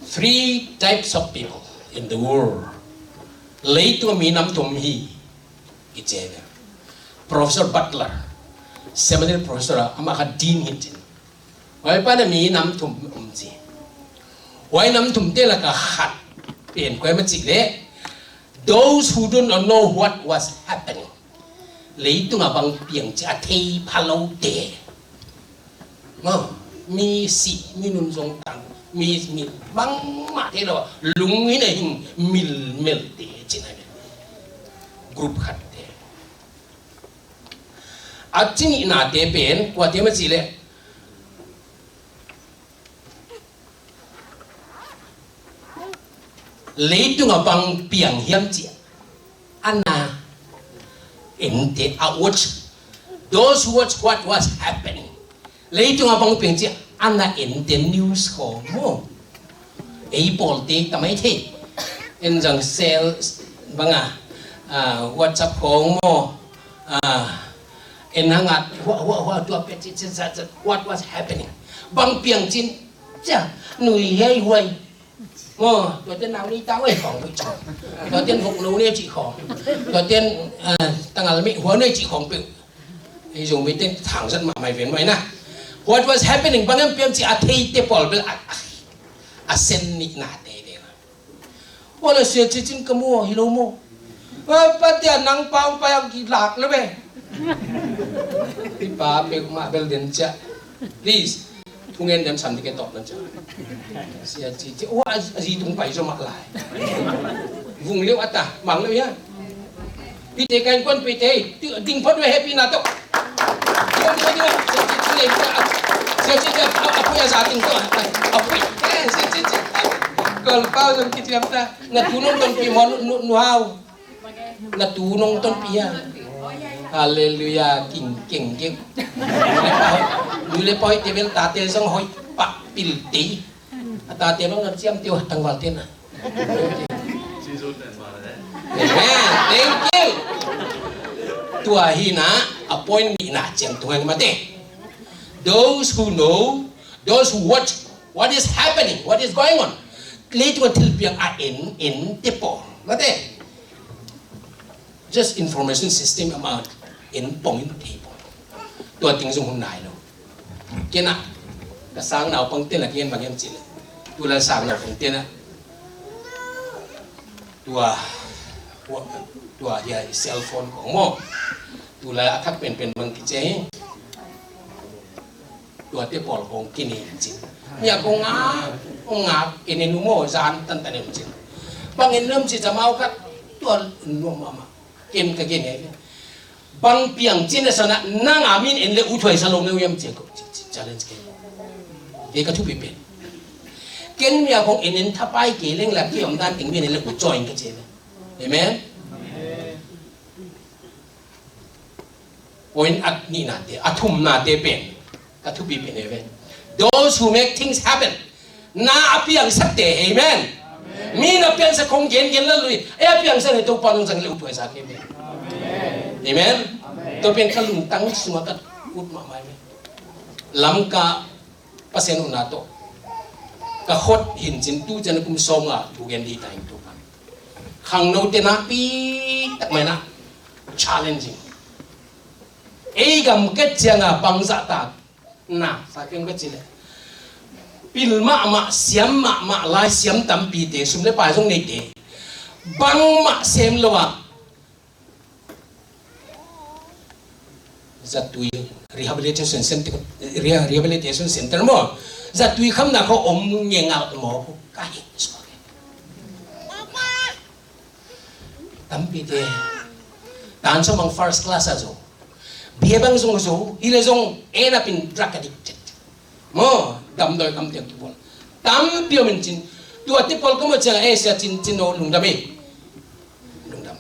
Three types of people in the world. Leitung a mi nam thum hi, i ci ve. Professor Butler, seminary professor a, amah khat dean hi cin. Huai pan a mi nam thum om ci. Huai nam thumte lak a khat pen kua hiam cih leh, those who do not know what was happening. Leitung a bang piang cih a thei pha lote. Maw, mi sih, mi nun zong tang, mi, mi bangmah thei lo a, lung hi na hing milmelte cih na hi. Group khatte. A ci nihnate pen kuate hiam cih leh, leitung a bang piang hiam cih a na ente, a watch, those who watch what was happening. Leitung a bang piang cih a na ente, news khawng maw. Ei pawlte ta mai thei. En zang cell bang a, ah, WhatsApp khawng maw. Ah, en hang a hua, hua, hua, tua pet cih, cih, cih, cih, what was happening. Bang piang cin, cia, nui hei huai. Maw, tua ten nau ni tau ei khawng peuh cih. Tua ten vok no ne cih khawng. Tua ten, ah, tangal mi hua ne cih khawng peuh. Ei zong mi ten thang zat mahmah ven mai na. What was happening, bang hiam piam cih a theite pawl bel a, a, a sen nihnate ve na. Wala sia cicin ka mu hi lo maw. Wa Pasian nang pau pai ang kilak le ve. Pi pa peuhmah bel den cia. Please. Thungen dem sam dike tawh nan cia. Sia cici. Wa a zi tung pai zo mah lai. Vung liu a ta. Mang liu ya. Pite ka innkuan pite, ding phot ve he pi na tawh. Ding, ding, ding, sia ci, ci, ci, sia ci, ci, a, a pui a za ting tawh, a pui, eh, sia ci, ci. Kol pau zong kiciam ta. Na tu nong ton pi mo nu, nu, nu hau. Na tu nong ton pi a. Halleluia, king, king, king. Nu le pau, nu le pau, te bel tate zong hoih, pak, pil, te. A tate bang a ciam teu tangval tena. Amen. Thank you. Tua hi na a point nihna ciang tung hang mate. Those who know, those who watch what is happening, what is going on. Leitung a thilpiang a en, ente pawl. Mate. Just information system amah en pong in thei pong. Tua ting zong hun nai lo. Kei na ka sang naupang ten a kei en bang hiam cih leh, tulai sang naupang ten a tua, tua, tua hia cell phone khong maw. Tulai a thak penpen bang kici hi. Tuate pawl khong kinin cin. Mia khong ngak, khong ngak, kinin umo zan tantan em cin. Bang in nuam ci camau khat, tua nuam mama. Ken ka gen e. Bang piang cin a sana, nang a min en le uthuai sa lo ngeu yam ci ko, ci, ci, challenge ke. Ke ka thupi pen. Ken mia khong en en thapai ke leng la ki om dan ting min en le uthuai ka ci. Amen. Point a nihnate, a thumnate pen ka thupi pen e ve. Those who make things happen. Na a piangsakte, amen. Mi na piangsak khong gen gen la lui. E a piangsak ne Topa nong sang le uthuai sa ke ve. Amen. Tua pen ka lungtang sunga ka ut mahmah e ve. Lamka Pasian utna tawh Ka khot hi in cin tu ciang kum sawm nga thu gen ding ta ing tu pan. Khangnote nakpi tak mai na challenging. Ei gam ket ciang a bangzah tak na sa keng ka ci le. Pil mahmah, siam mahmah, lai siam tampite, sum le pai zong neite. Bangmah sem lo ah zatui rehabilitation center, reha-, rehabilitation center maw, zatui khamna kho om ngengal maw, ka hi. Tampite tan sawm bang first class a zo, bia bang zong zo, hi le zong end up in drug addicted. Maw, damdawi kamte kibawl tampi om in cin. Tuate pawl ka muh ciang a, eh, sia cin, cin no lungdam ei. Lungdam.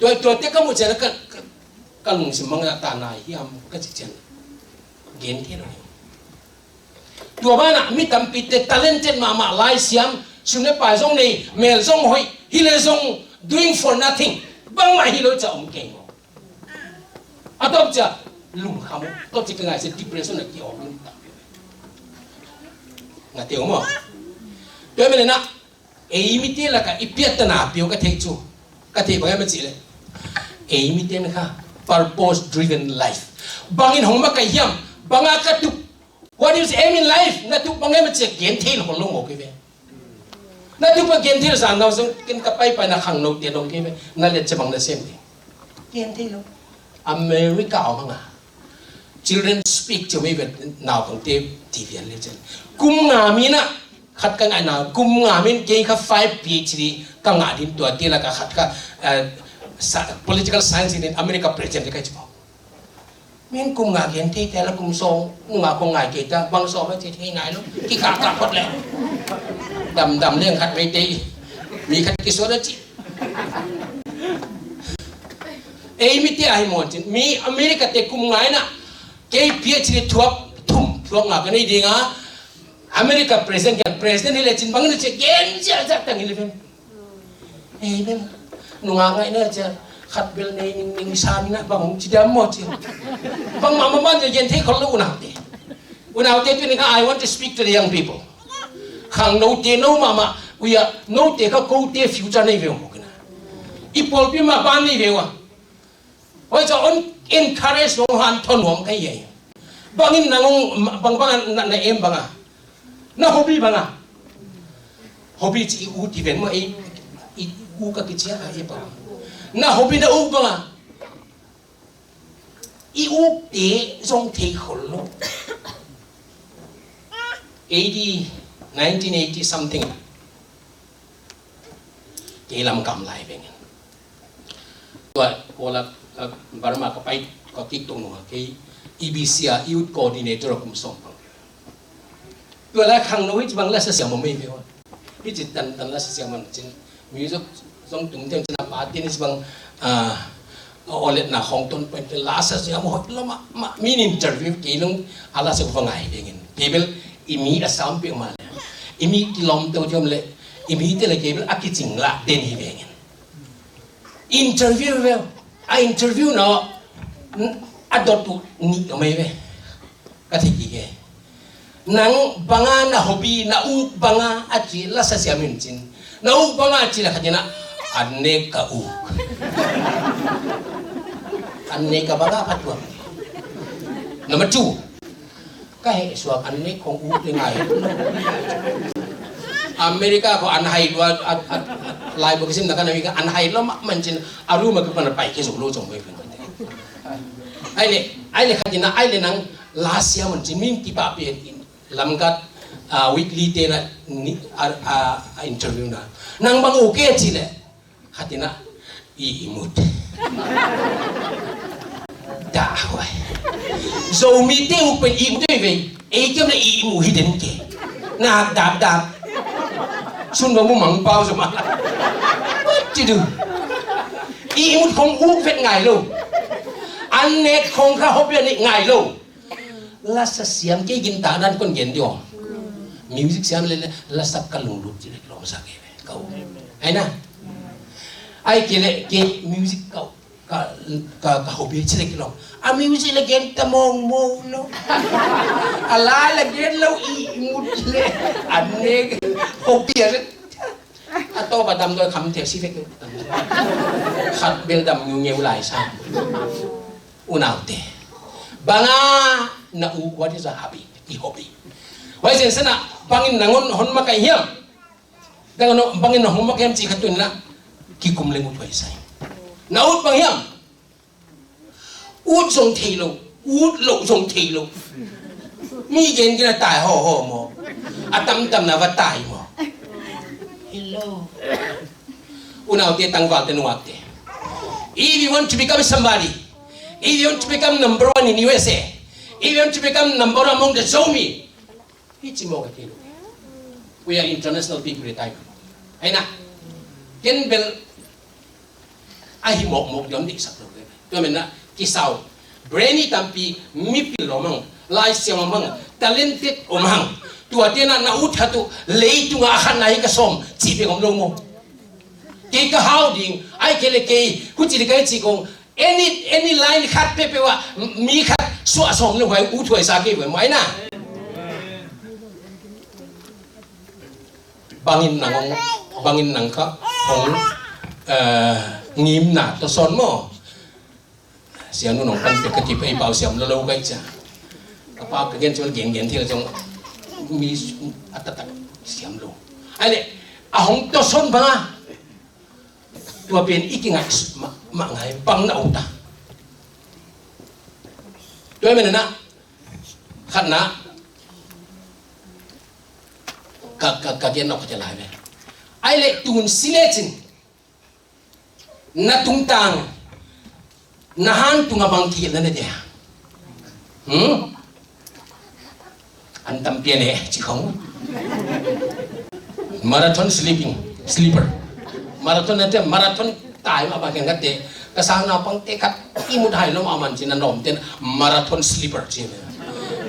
Tua, tuate ka muh ciang ka, ka, ka lungsim bang a ta nai hiam ka ci ciang gen thei lo. Tua banah mi tampite talented mahmah, lai siam, sum le pai zong nei, mel zong hoih, hi le zong doing for nothing. Bangmah hi lo ca om kei maw. A tawp ciah lungkham, tawp ciah ka ngaihsia depression a ki-awk lungkham. Nga teu maw. Tua mene na ei mite lakah i piattana pio ka thei cu. Ka thei bang em a cih le, ei mite na kha purpose driven life. Bangin hong makaih hiam, banga ka tuk, what is aim in life, na tuk bang em a cih gen thei lo, lo maw kei ve. Na tupa gen thei lo, zan nau zong ken ka paipai na khangnote dong kei ve. Na let ca bang na sem ding gen thei lo. America aw hanga children speak ci mei ve, naupangte T V an le cen. Kum nga mi na khat ka ngaih na, kum nga min kei kha five P H D ka ngah din tuate laka khat kha, eh, sa-, political science in America president ka ci pau. Min kum nga gen thei te la kum sawm nunga kong ngai kei ta, bang sawm a ci thei ngai lo. Kikah kah phot le. Dam dam leng khat mei te. Mi khat kisuat a ci. Ei mite ahi maw cin. Mi America te kum ngai na. Kei P H D thuak thum thuak nga ka nei ding a. America president kiang president hi le cin bang na ci gen ziahziah tang hi le ven. Ei, bel nunga ngaihna cia khat bel nei ningning sa ni na bang hong ci diam maw cia. Bangmah mah ban cia gen thei khol lo unaute. Unaute tuni kha I want to speak to the young people. Khang note no mahmah uia, note kha kote future nei ve uh mawk ina. I pawlpi mah ban nei ve uh a. Hoi ca on encourage nuam, hanthawn nuam ka hi ei. Bangin nang ong, bang bang na, na em banga. Na hobby banga. Hobby ci i u ti ven maw ei, i u ka kicia ka ei bang. Na hobby na u banga. I u te zong thei khol lo. Eighty, nineteen eighty something. Kei lam kam lai vengin. Tua, ko la, la Burma ka pai, ka kik tung nua, kei E B C a youth coordinator a kum sawm pang. Tua la khang no hi ci bang la sa siam mei ve wa. Hi ci tan tan la sa siam man cin. Music zong tum tem cin a pa tin ci bang, ah, a olet na khong ton pen la sa siam hot lo ma, ma, min interview kei long a la sa ko ngai vengin. Kei bel i mi a sam pe ma le. I mi kilom to jom le. I mi te le kei bel a kicing la den hi vengin. Interview ve, a interview na, a dot uh ni mai ve. Ka thei kik e. Nang banga na hobby, na uk banga a ci la sa siam in cin. Na uk banga a ci la khatina, an ne ka uk. An ne ka banga patuang. Number two. Ka heh suak an nek khong uk le ngai. America ko an hai lua, a, a, lai bok sim na ka na mi ka an hai lo ma man cin a lu ma ka pan pai ke zo lo zong bai pen. Ai le, ai le khatina, ai le nang la sia man cin min ki pa pe in lam kat, a, weekly te na ni, a, a, a interview na. Nang bang okay ci le. Khatina i imut. Dah huai. Zomi te uk pen i imut ei vei. Ei kiam le i imu hi den ke. Nak dap dap. Sun ba mu mang pau zoma. What to do? I imut khong uk vet ngai lo. An nek khong kha hop ya nek ngai lo. Lasa siam kei gin ta dan kon gen dio. Music siam le, le lasa ka lunglut ci le lom sa kei ve. Ka u. Ai na. Ai kei le kei music ka, ka, ka, ka hobby ci le ki lom. A music la gen ta mawngmawng lo. A la la gen lo ihmut le. A nek hobby a le. A tawp a damdawi kham thei si vek. Khat bel dam ngeungeu lai sa. Unaute, banga na u, what is a hobby? I hobby. Huai zen sana bangin nangawn hon makaih hiam? Bangin nangawn hon makaih hiam cih khat tuni-in ah kikum leng ut huai sa hi. Na ut bang hiam? Ut zong thei lo, ut loh zong thei lo. Mi gen kina tai haw haw maw? A tamtam na va tai maw? Hello. Unaute, tangvalte, nungakte, if you want to become somebody, if you want to become number one in U S A, if you want to become number one among the Zomi, hi ci mawk a kei lo. We are international people, time. Aina, ken bel a hi mawkmawk diam diksak lo. Tua menna kisau, brainy tampi, mipil om hang, laisiam om hang, talented om hang. Tuate na na ut khat uh leitunga a khatna hi ka sawm cih bek om lo maw? Kei ka hau ding, ai kei le kei huci ding ka hi cih kong, any, any line khat peuhpeuh ah mi khat suah sawm le huai ut huai sa kei huai maw, aina. Bangin nang hong, bangin nang kha hong, eh, ngimna tawsawn maw? Sianu nong pan pek ka kip ei pau siam lo lo ka hi cia. Ka pa ka gen cun gen gen thil zong mi a taktak siam lo. Ai le, a hong tawsawn bang a, tua pen i kingaih mah, mah ngai bang na om ta. Tua hi menna khatna ka, ka, ka gen nawk ka tel lai ve. Ai le, tun si lecin na tungtang, na han tungah bang kihilh na ne dia? Hmm? An tampi a ne ci khong. Marathon sleeping, sleeper. Marathon na te, marathon tai mah bang khen khat te. Ka sang naupang te khat ihmut hai lo mah man ci na nawm ten marathon sleeper ci.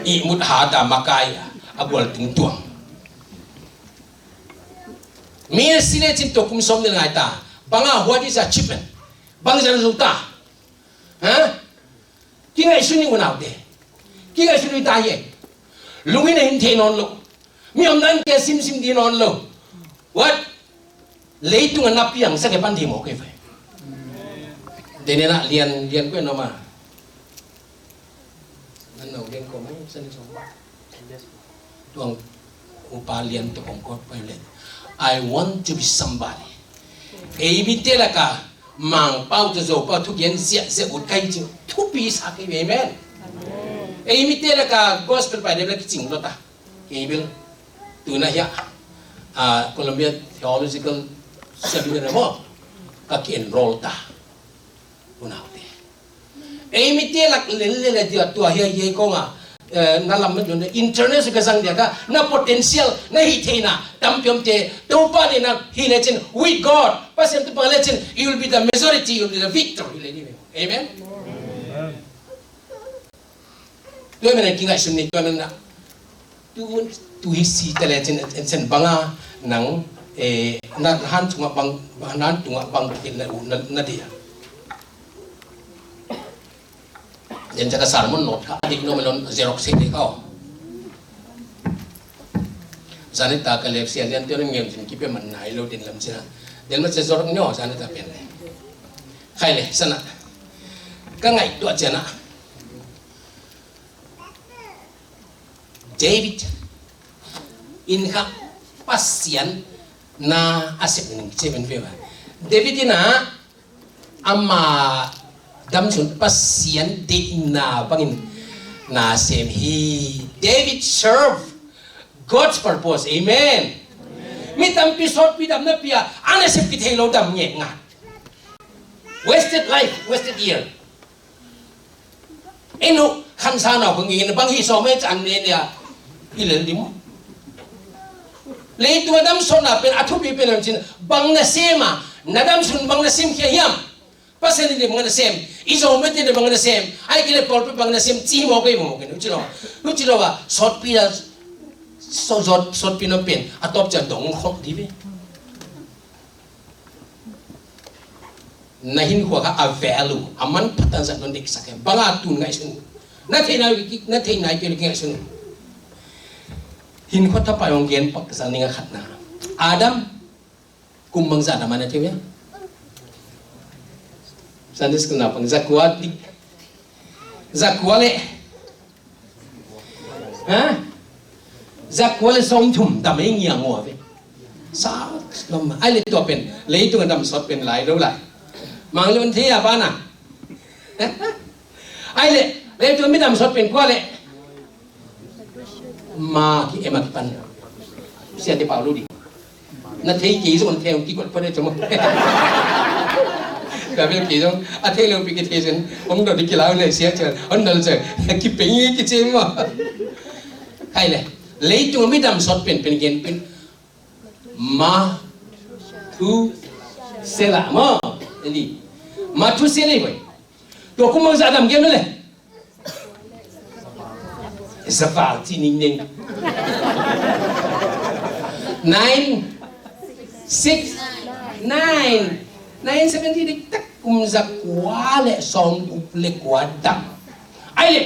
Ihmut ha ta makai a gual tung tuang. Mi a si lecin tua kum sawm nil ngai ta. Bang a, what is achievement? Bang zan zo ta. Ha? Kingaihsun ni unaute. Kingaihsun ni ta hi. Lungin a hin thei nawn lo. Mi omna in te simsim ding nawn lo. What? Leitung a na piang sak e pan ding maw kei fai. Dene na lian, lian ko e no ma. Nan no lian ko mai, san so. Tuang upa lian tu kong kot pai le. I want to be somebody. Ei mite laka Mangpau tu Zopau thugen ziahziah ut kai cing thupi sa kei ve, amen. Ei mite laka gospel pai dep la kicing lo ta. Kei bil tuna hia, ah, Columbia Theological Seminary mo ka ki enroll ta. Unaute. Ei mite lak lel lel a dia tua hia hia kong a, eh, na lam na international ka zang dia ka na potential na hi theina tampi om te Topa ni na hi lecin with God. Pasian tu pa lecin you will be the majority, you will be the victor. Hi le ni. Amen. Tua men a kingaihsun ni tua men a tu, tu hi si ta lecin en sen banga nang, eh, na han tungah bang, na han tungah bang kil na, na, na dia. Den caka sermon note kha adik no melon xerox se de kau. Zani ta ka lek sia lian tia ngem cin kipe man nai lo den lam cina. Den ma se xerox nyo zani ta pen le. Khai le sana. Ka ngai tua cina. David in kha Pasian na a sep ning ce ben ve ba. David in a ama damsun Pasian deihna bangin na sem hi. David serve God's purpose. Amen. Mi tampi sawtpi damna pia a na sep kithei lo dam ngek ngat. Wasted life, wasted year. Enu khansa nau kong in bang hi sawm e can ne nia. I lel dim. Leitung a damsawtna pen a thupi pen lam cin bang na sem a, na damsun bang na sem khia hiam? Pasian in bang na sem, i Zomite in bang na sem, ai kile pawlpi bang na sem ci maw kei maw kei nu ci lo. Nu ci lo a sawtpi la sawt sawtpi na pen a tawp cian dong khop di ve. Na hinkhua kha a value, a manpha tangzat non deksak e. Banga tun ngaihsun. Na theihna, na theihna i pia le kingaihsun. Hinkhua thapai hong gen pak zang ning a khatna. Adam, kum bangzah na man a thei uh hia? Sunday school naupang, zakua dik. Zakua le. Ha? Zakua le sawmthum dam ei ngiang uh a ve. Sa lam ai le tua pen. Leitung a dam sawt pen lai lo lai. Mang le un thei a bana. Ai le, leitung mi dam sawt pen kua le. Ma ki ema ki pan. Sia ti pau lu di. Na thei kei zong thei ki kot pa de chamo. Ka bel kei zong a thei lo pi ki thei sen. Om do di ki lau ne sia chen. On dal chen. Ki peng ki chemo. Hai le. Leitung mi dam sawt pen pen gen pen. Ma thu sela mo. Eli. Ma thu sela boy. Tua kum bangzah dam gen le. Zaval ci ningning. Nine, six, nine, nine seventy diktak kum zakua le sawmguk le kua dam. Ai le,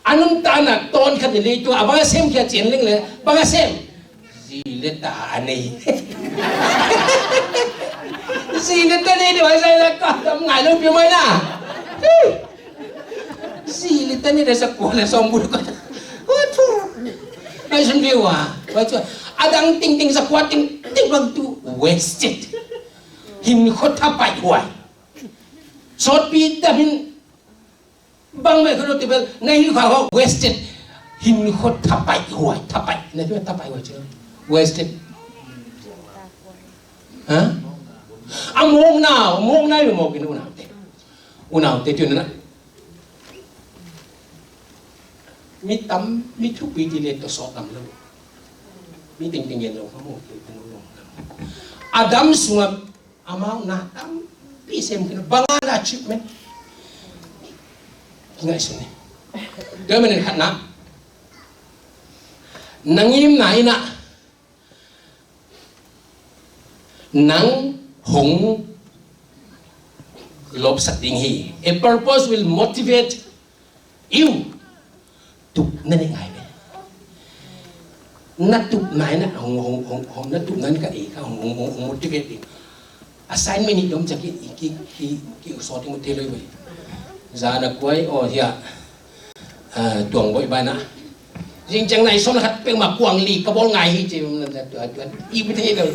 a nuntakna tawnkhat ni leitung a bang a sem khia cin leng le, bang a sem. Zi le ta a nei. Zi le ta nei deuh a zai zai ka tam ngai lo pia mai na. Zi le ta nei deuh zakua le sawmguk le kua. What for? Ngaihsun ve ua. What for? A dang tingting zakua tingting bang tu wasted. Hinkhua thapai huai. Sawtpi dam hin Bang mah ka lo tibel na hi kha ho wasted. Hinkhua thapai huai, thapai. Na tibel thapai huai ci. Wasted. Ha? A mawkna, a mawkna i mawk in unaute. Unaute tun na. Mi tam, mi thupi ti le to sawt tam lo. Mi tengteng gen lo ka mawk tengteng lo. A dam sungah Amau na tampi sem khin banga na achievement. Kingaihsun ni. Tua manin khatna. Nang imna inah nang hong lopsak ding hi. A purpose will motivate you. Tup na neih ngai ve. Na tup nai na hong, hong, hong, hong, na tup nai ka ei ka hong, hong, hong, hong motivate ding. Assignment i dom ciang ki, ki, ki, ki sawt ding uh thei lo hi ve. Zan a kuai aw hia. Ah, tuang boih bai na. Zing ciang nai sawm le khat peuhmah kuang li ka bawl ngai hi ci. Tua, tua, i bu thei lo.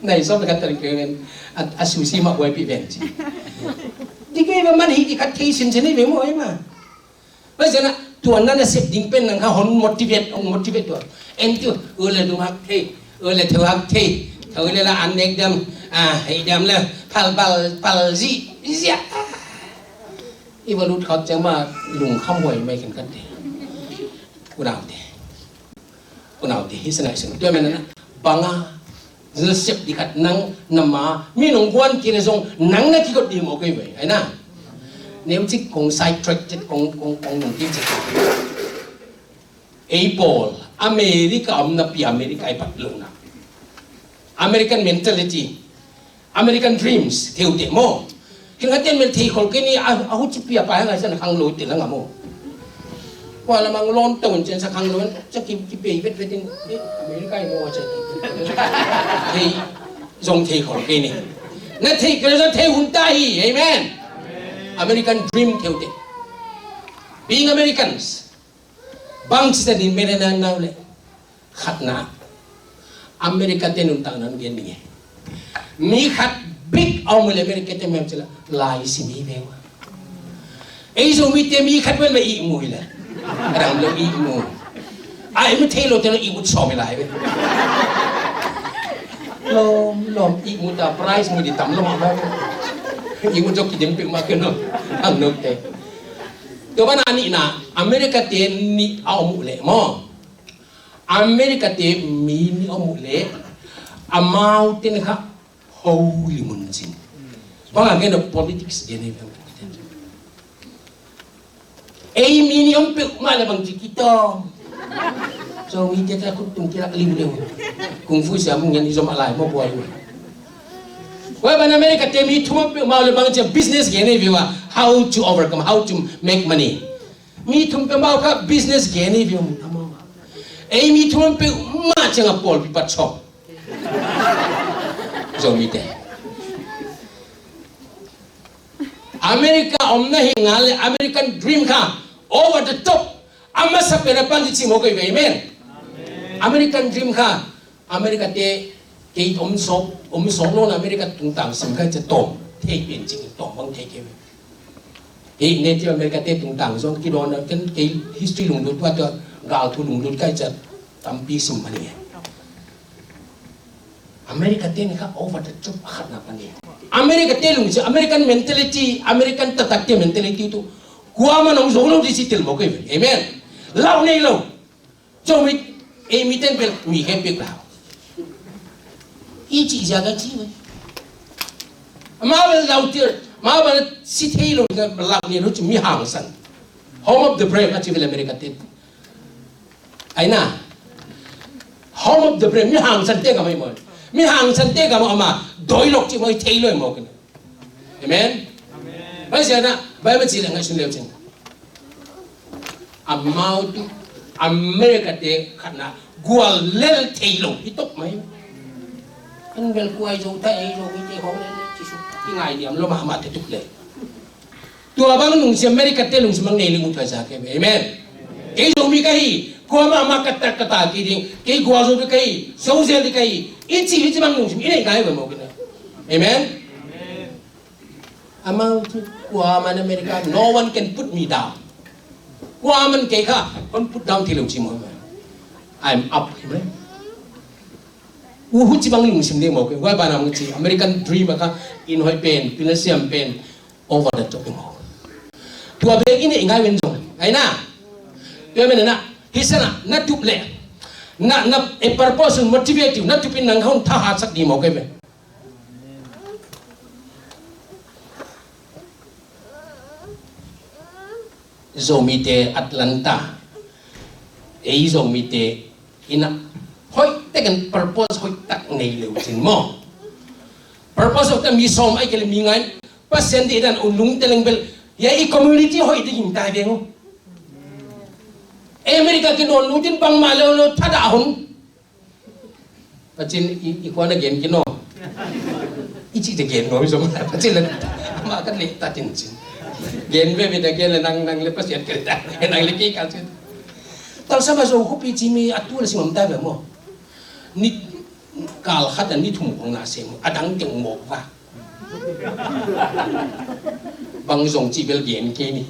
Nai sawm le khat tal keu ven. A, a sushi mah buaipih ven ci. Di kei va man hi di khat thei sinsin hi ve maw hi mah. Tua ciangin ah tua na na sep ding pen nang kha hong motivate, hong motivate tua. En tiu, ule dum hak thei, ule theu hak thei, theu ule la an nek dam, ah, hei dam le, pal, pal, pal, zi, zi, ah. I va lut khak ciang ma lungkham huai mai khen kan thei. Unaute. Unaute, hi sangai sung. Tua mena na, banga, na sep di khat nang, na ma, mi nong guan kei le zong, nang na kikot di mawk kei ve, ai na. Neu cik kong side track cik kong, kong, kong nong kei cik. Ei pawl, America om na pi America i pat lo na. American mentality. American dreams, theute maw. Khin a ten mel thei khol kei ni, a, a huchipi a pai hang a san khang lo te lang a maw. Kua lamang lon tawh un cen sa khang lo, sa ki, ki pei vet vet in, eh, America i maw sa ki. Thei, zong thei khol kei ni. Na thei kei zong thei hun ta hi, amen. American dream theute. Being Americans. Bang ci ta din mena na nau le. Khatna. America te nuntak nan gen ding e. Mi khat bik a om le America te mem ci la. Lai si mi ve wa. Ei zo mi te mi khat vel me i mu hi le. Ram lo i mu. Ai mi thei lo te lo i mu so mi lai ve. Lom, lom, i mu ta price mu di tam lo ma ve. I mu zo ki dim pik ma ke no. Ang no te. Tua ban a nihna, America te nih a om uh leh maw. America te mi nih a om uh leh, amau ten kha holy mun cin. Bang a gen a politics gen a. Ei mi nih om peuh mah leh bang ci kitawm. So mi te ta khut tung kirak liu liu. Kung fu siam ngen i zom a lai maw buai uh. Tua ban America te mi thum peuh amau le bang ciang business gen hi ve ua. How to overcome, how to make money. Mi thum peuh amau kha business gen hi ve ua. Ei mi thum peuh mah ciang a pawlpi pat sawm. Zomite. America om na hi ngal le American dream kha over the top. A masa pen a pan ci mawk hi ve, amen. American dream kha America te kei om sawk, om sawk lo na America tungtang sim kha ci tawm thei pen ci tawm bang thei kei ve. Kei Native America te tungtang zong kidawn na ken kei history lunglut tua tua gal thu lunglut kha ci tampi sim mani. America te ni kha over the top a khatna pan hi. America te lungsim, American mentality, American taktak te mentality tu kuamah nong zo lo di ci tel mawk hi ve. Amen. Lau nei lo. Zomi, ei mi ten bel mi khempeuh lau. I cih ziak a ci ve. Amau bel lau tir, amau bel ci thei lo lau nei lo ci mi hangsan. Home of the brave a ci ve America te. Ai na. Home of the brave, mi hangsan te ka mai maw. Mi hangsan te ka maw ama doi lok ci maw i thei lo maw kena. Amen. Bai sia na, bai ma ci le ngai sun leu cin. Amau tu America te khatna gual lel thei lo hi tok mai. Kan bel kuai zo ta ei zo mi te khong lel ci su. Ki ngai diam lo ma ma te tuk le. Tua bang lungsim America te lungsim bang nei ling ut ka sa ke. Amen. Kei Zomi ka hi. Kuamah mah ka tak ka tak ki ding. Kei kua Zomi ka hi. Zozel di ka hi. I ci, i ci bang lungsim i nei kai ba maw kina. Amen. Amau tu kuamah America, no one can put me down. Kuamah kei kha kon put down thei lo ci maw. I'm up. Amen. Uhu ci bang lungsim ding maw kei. Wai ba na maw ci American dream a kha inn hoih pen, pina siam pen, over the top maw. Tua bek i neih ngai ven zong. Ai na. Tua men na. Hi sana na tup le. Na, na, a purpose motivate you. Na tup in nang hong thahat sak di maw kei ven. Zomite Atlanta. Ei Zomite ina hoih tekin purpose hoih tak nei leu cin maw. Purpose hoih tak mi sawm ai kele mi ngai. Pasian di dan ulung teleng bel. Ya i community hoih di ging tai veng. America kin on lutin bang ma leu leu thada hun. Pacin i, i kuan a gen kin aw. I cih te gen nuam i zom. Pacin le ma kan leh ta cin cin. Gen ve ve ta gen le nang, nang le Pasian kel ta. Nang le kei kal cin. Tal sama zo khuapi ci mi a tu le si ngam ta ve maw. Ni kal khat a ni thum kong na sem. A dang teng mawk va. Bang zong ci bel gen kei ni.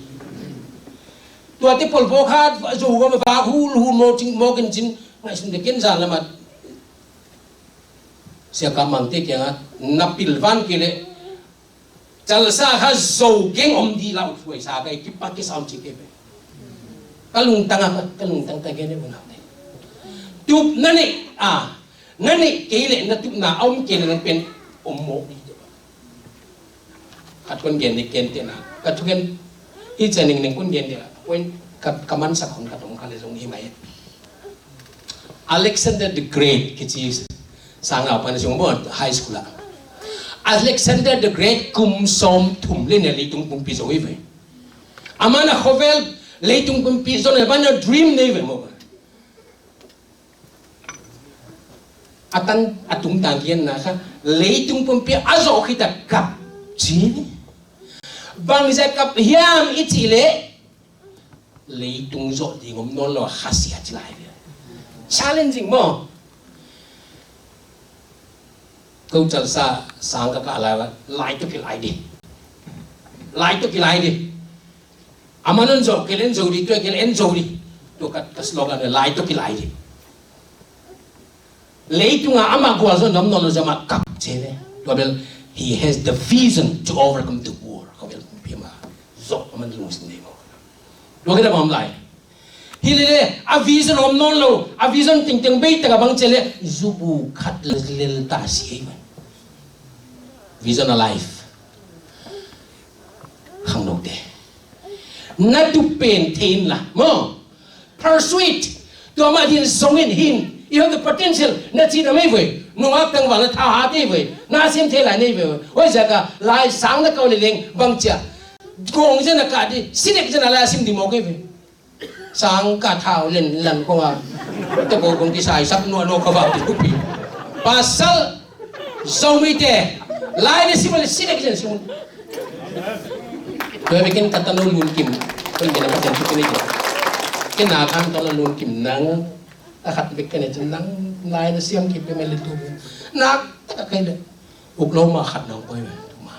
Tuate polpawk khat zo va, va hul hul mawk cing mawk in cin. Ngaihsun te ken zan lamat. Sia ka mangte kiangah na pilvan kei leh Jalsa kha zo geng om dih lau thuai sa ka i kipak kisa om ci kei ve. Ka lungtang a ka lungtang ka gen e unau te. Tup na neih a na neih kei leh na tupna a om kei leh nang pen om mawk dih. Khat kon gen dih ken te na ka thugen hi cia ningning kon gen dih a point ka mansak hon ka tong kha le zong hi mai. Alexander the Great kici sangau pan sung bo high school ah. Alexander the Great kum sawm thum le nih leitung pumpi zo hi ve. Aman a khovel leitung pumpi zo le ban a dream nei ve mo. A tan a tungtang kian na kha leitung pumpi a zo khita kap ci. Bangzia kap hiam i cih leh leitung zawh ding om nawn lo a khasia ci lai ve. Challenging maw. Ko Jalsa sang ka kah lai va lai tuk i lai di. Lai tuk i lai di. Aman on zawh kei leh en zo di, tua kei leh en zo di. Tua ka slogan lai tuk i lai di. Leitunga amah gualzawh nuam nawn lo zia mah kap ce ve. Tua bel he has the vision to overcome the war. Kha bel pia mah zawh aman lungsim nei maw. Tua kei na bang lai. Hi le le a vision om nawn lo, a vision tingteng bei taka bang ce le zubu khat lel ta si ei maw. Vision alive. Khangnote na tup pen theih inla maw. Pursuit. Tua mah din zong in hin You have the potential. Na cih na mei voi. Nungak tangval na thahat ei voi. Na sim thei lai nei voi. Oi zaka lai sang na kau le leng bang cia. Gong zia na kah di. Sinek zia na lai sim di mawk ei voi. Sang ka thau len lan kong a. Te ko kong kisai sak nuah nuah ka vak di kupi. Pasal Zomite lai na sim le sinek zia na sim. Tua bek in ka tanu Lun Kim. Tua bek in ka tanu Lun Kim. Ken na kan tanu Lun Kim nang. A khat bek ka ne cin nang lai na siam kip bek mel le tu bek. Nak tak a kai le. Uk lo ma khat nang koi bek tu ma.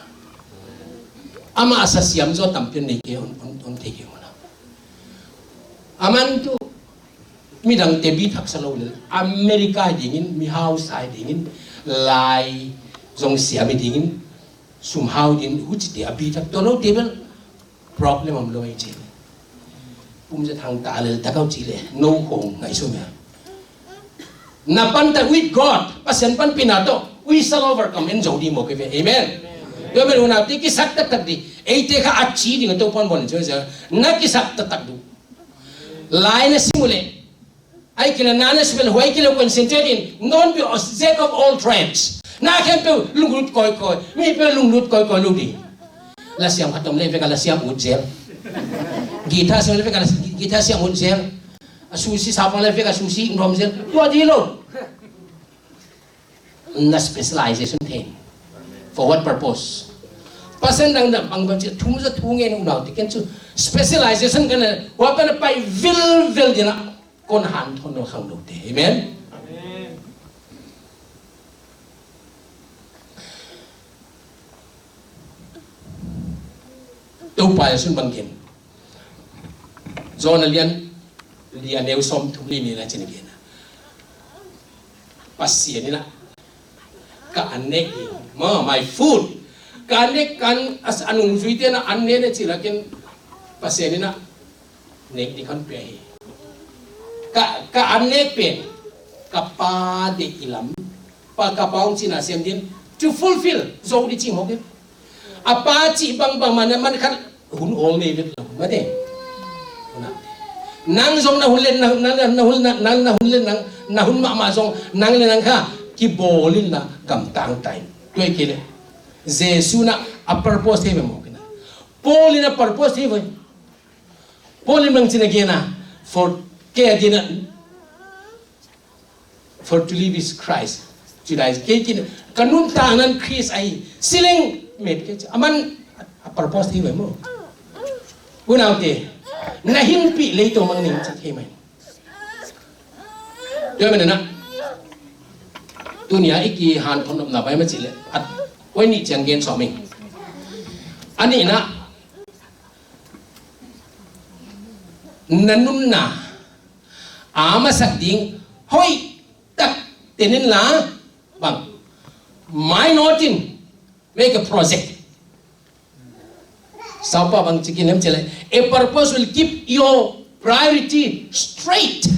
Ama a sa siam zo tam pian nei ke on on on te ke mana. Aman tu midang te bi thak sa lo le. America dingin mi hau sai dingin lai zong siam dingin sum hau dingin huci te a bi thak to lo te bel. Problem om lo ei ci. Pum za thang ta lel ta kau ci le. No hong ngai sum ya. Na pan ta with God. Pasian pan pina to. We shall overcome. En zo di mo ke ve. Amen. Tua men una ti kisak tak tak di. Ei te kha a ci di nga to pon bon zo zo. Na kisak tak tak du. Lai na simule. Ai kila na na sibel huai kila concentrate in non be a jack of all trades. Na khempeuh lunglut koi koi. Mi peuh lunglut koi koi ludi. La siam khatom le veka la siam ut zel. Guitar siam le veka la guitar siam ut zel. A sushi sapa le veka sushi nom zel. Tua di lo. Na specialization thei. For what purpose? Pasian dang dang bang bang ci thum za thu ngen unau te ken cu specialization kan wa kan pai vil vil dina kon han thon no khang lo te. Amen. Topa Jesu bang ken. John a lian lian neu som thum li ni la cin ken. Pasian ina ka an nek ding. Ma, my food. Ka an nek kan as anung zui te na an ne ne ci la ken Pasian ina nek ding kan pia hi. Ka ka an nek pen ka pa de ilam pa ka pa ong cina siam din to fulfill zo di cing hok. A pa cih bangbang man man khat hun awl nei vet lo mate. Nang zong na hun len nang na hun na na hun len nang na hun mahmah zong nang le nang kha kibawl in na gamtang tai. Tuai kei le Jesu na a purpose thei ve maw kina. Paul in a purpose thei ve. Paul in bang cina kena for kei a dina. For to live is Christ. Judas kei kin ka nuntak nan Christ ahi. Sileng met kei ci aman a purpose thei mai maw. Unaute na hinpih leitong mang ning ci thei mai. Tua mena na tunia iki han thon nopna bai ma ci le at koi nih ciang gen sawming. A nihna na nunna a masak ding hoih tak tenin la bang mai nawtin make a project. Saupa bang cikin hem cele a purpose will keep your priority straight.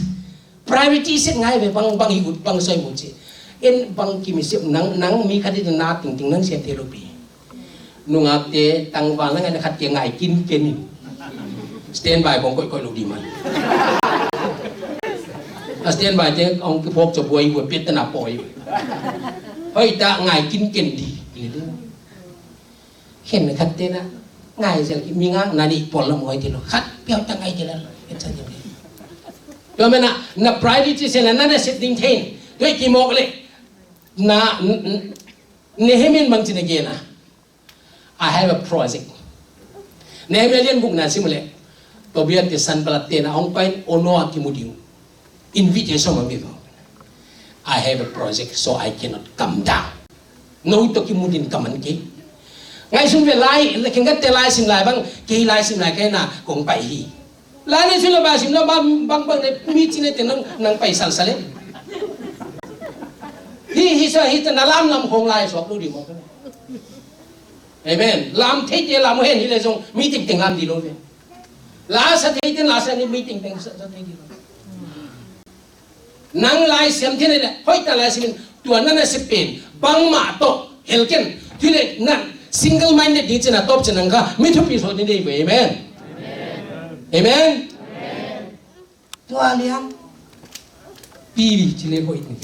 Priority set ngai ve bang bang hi ut bang soi mu ci. En bang kimi sep nang nang mi khadi na tingting nang sian te lopi. Nungakte tangval na ngai na khat ke ngai kin ken in. Standby bong koih koih lo di man. A standby te ong ki phok cho buai buai pet na poi. Hoi ta ngai kin ken di. Khen na khat te na ngai zel ki mi ngak na di pol la moi ti lo khat piau ta ngai ti la. Tua mena na priority se na na na set ding thein. Tua ki mok le na Nehemiah bang cina gena. I have a project. Nehemiah lian gukna sim le Tobiah te Sanballat te na hong pain ono a kimu ding. Invitation ma mi ko. I have a project so I cannot come down. No to kimu din kaman ke. Ngai sun ve lai le kengat te lai sim lai bang ke lai sim lai ke na kong pai hi. Lai na sun la ba sim la ba bang bang ne mi cine te nang nang pai sal sale. Hi hi sa hi te na lam lam kong lai sok lu di mo. Amen. Lam thei te lam hen hi le zong mi ting ting lam di lo ve. La sa thei te la sa ni mi ting ting sa sa thei di lo. Nang lai siam thei le hoi ta lai simin tua na na se pen bang ma to hel ken thei le nan single minded di cina top cina ka mi thupi so ni dei ve. Amen. Amen. Tua liang Pi ci le hoih ni.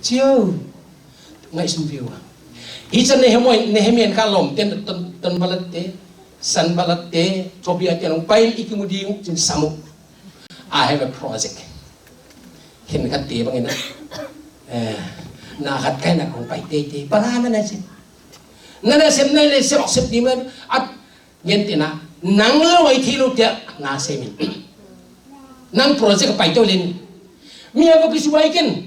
Cio. Ngaihsun viu a. Hi can Nehemiah, Nehemiah in kha lawmte, Ton, Tonbalat te, Sanbalat te, Tobiah te, nong pai in i kimu ding uh cin sam uh. I have a project. Khen khat te bangin a. Eh, na khat kai na kong pai teitei. Bang a na na cin. Na na sem na le sem sem di man. At Gen tina, nang lo ai thei lo tia, na semin. Nang project pai to len. Mi a ko kisuai ken.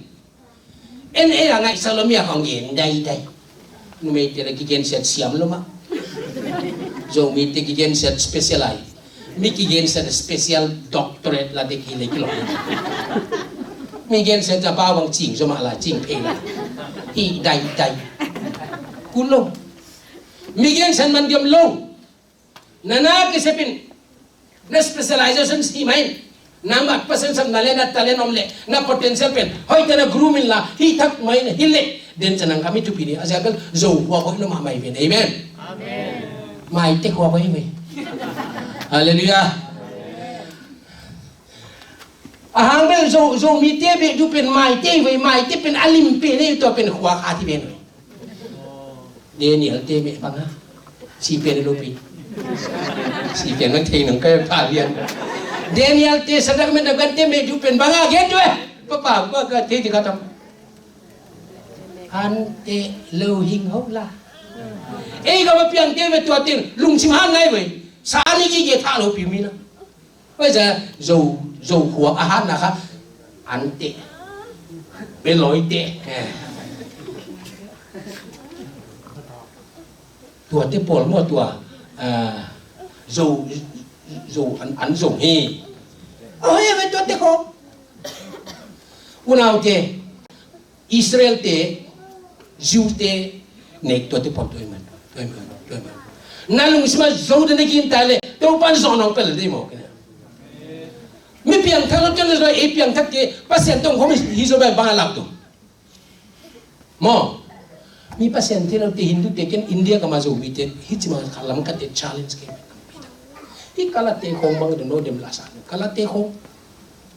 En e a ngai sa lo mi a kong gen dai dai. Numei te la kigen set siam lo ma. Zomi te kigen set special ai. Mi kigen set special doctorate la de ki le kilo. Mi gen set ja pa wang ching zo ma la ching pe la. Hi dai dai. Kulo. Mi gen set man diam lo. Na na kisepin, na specialization si main, na mat Pasian sam na le na talent om le, na potential pen hoih ta na groom in la, hi thak mai na hi le, den canang kami tu pini a siapel zo hua hoi lo ma mai ven. Amen. Mai te hua hoi mai. Hallelujah. A hang bel zo, Zomi te be du pen mai te ve, mai te pen a lim pen e, tua pen hua kha ti ven. Daniel te meh banga. Si pen lo pi. Si pen nang thei nang kai pa lian. Daniel te Sadak men Abiathar te meh du pen banga gen du e. Papa ba ka thei di khatam. An te lo hing ho la. Ei ka ba piang te meh tua tin lungsim han nai ve. Sa ni ki ge tha lo pi mi na. Oi za zo, zo khua a hat na kha. An te. Be loi te. Eh. Tua te pawl maw tua, ah, zo, zo an, an zo hi. Oh, ya, tua te khawng. Unau te, Israel te, Jew te, nek tua te pawl tua iman, tua iman, tua iman. Na lungsima zo te na kin ta le, to pan zo nong pel de mo. Mi piang thak lo te na zo, e piang thak te, Pasian tong khawng hi zo bai bang a lak tu. Maw, mi Pasian thei lo te Hindu te ken India kama Zomi te hi ci ma kha lam ka te challenge ke. Hi kala te khong bang de no dem la sa. Kala te khong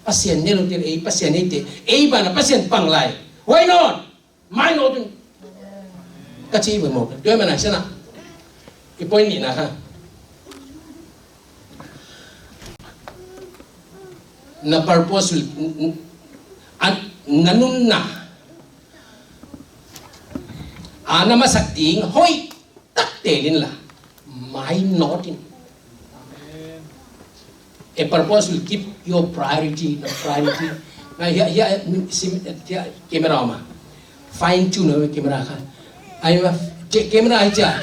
Pasian ne lo te ei Pasian ne te ei bana Pasian pang lai. Why not? Mai no tun. Ka ci maw. Tua mana sana. I point ni na ha. Na purpose will, n-, n-, an, na nunna. A na masak ding hoih tak telin la. Mai notin. A purpose will keep your priority, na priority. Na hia, hia, sim, hia, camera ma. Fine tune camera kha. Ai ma, camera ai cha.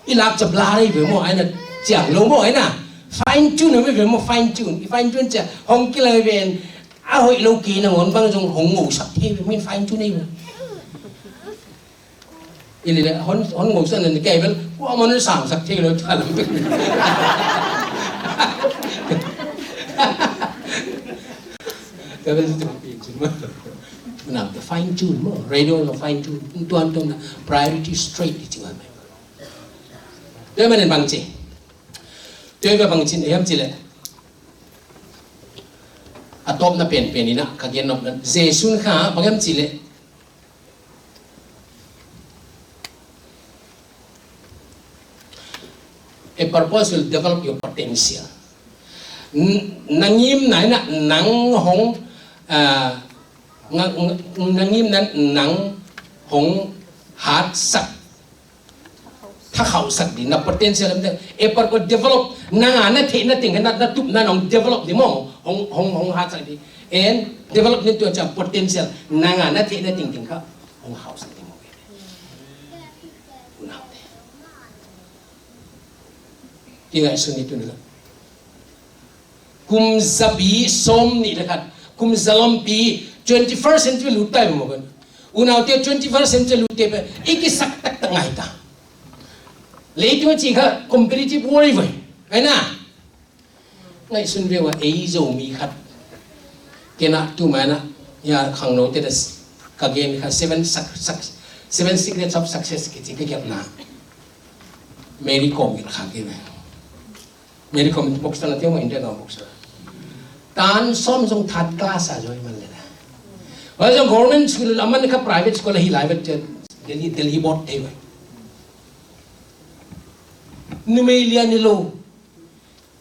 I lak cap la rei ve maw, ai na ciang lo maw, ai na. Fine tune ve ve maw, fine tune. I fine tune cia, hong kilai ven, a hoih lo ki na ngon bang zong hong ngau sak thei ve, min fine tune ve. I li le, hon, hon ngau sak na ni kai vel, kua mon sang sak thei lo ta lam. Ka vel tu pi cin maw. Nang fine tune maw, radio lo fine tune, tuan tuan na, priority straight di cing maw. Tua manin bang ci. Tua bang ci hiam ci le. A tawpna penpen in a ka gen nop na. Jesuh kha bang hiam ci le. A purpose will develop your potential. N-, na ngimna in a nang hong, ah, nga-, nga-, na ngimna nang hong hatsak. Thakhauhsak ding, na potential lam ding. A purpose develop, nang a na theihna ting, na, na tupna nong develop ding maw, hong, hong, hong hatsak ding. And develop ding tua ciang potential, nang a na theihna ting ting kha, hong hausak ding maw. Unaute. Kingaihsun ni tu na. Kum zapi sawm nih le khat, kum zalompi, twenty-first century lut tai maw kan. Unaute twenty-first century lut te pe, i kisak taktak ngai ta. Leitung a ci kha competitive world vai. Ai na. Ngaihsun ve ua ei Zomi khat. Kena tu mana, ya khangno te das. Ka gen kha seven suc-, suc-, seven secrets of success kici ka gen na. Mary Kom kha ke ve. Mary Kom boxer na tiang India na boxer. Tan sawm zong third class a zoi man le na. Tua zong government school a man kha private school ahi lai vet cian Delhi, Delhi board thei vai. Numei lian hi lo.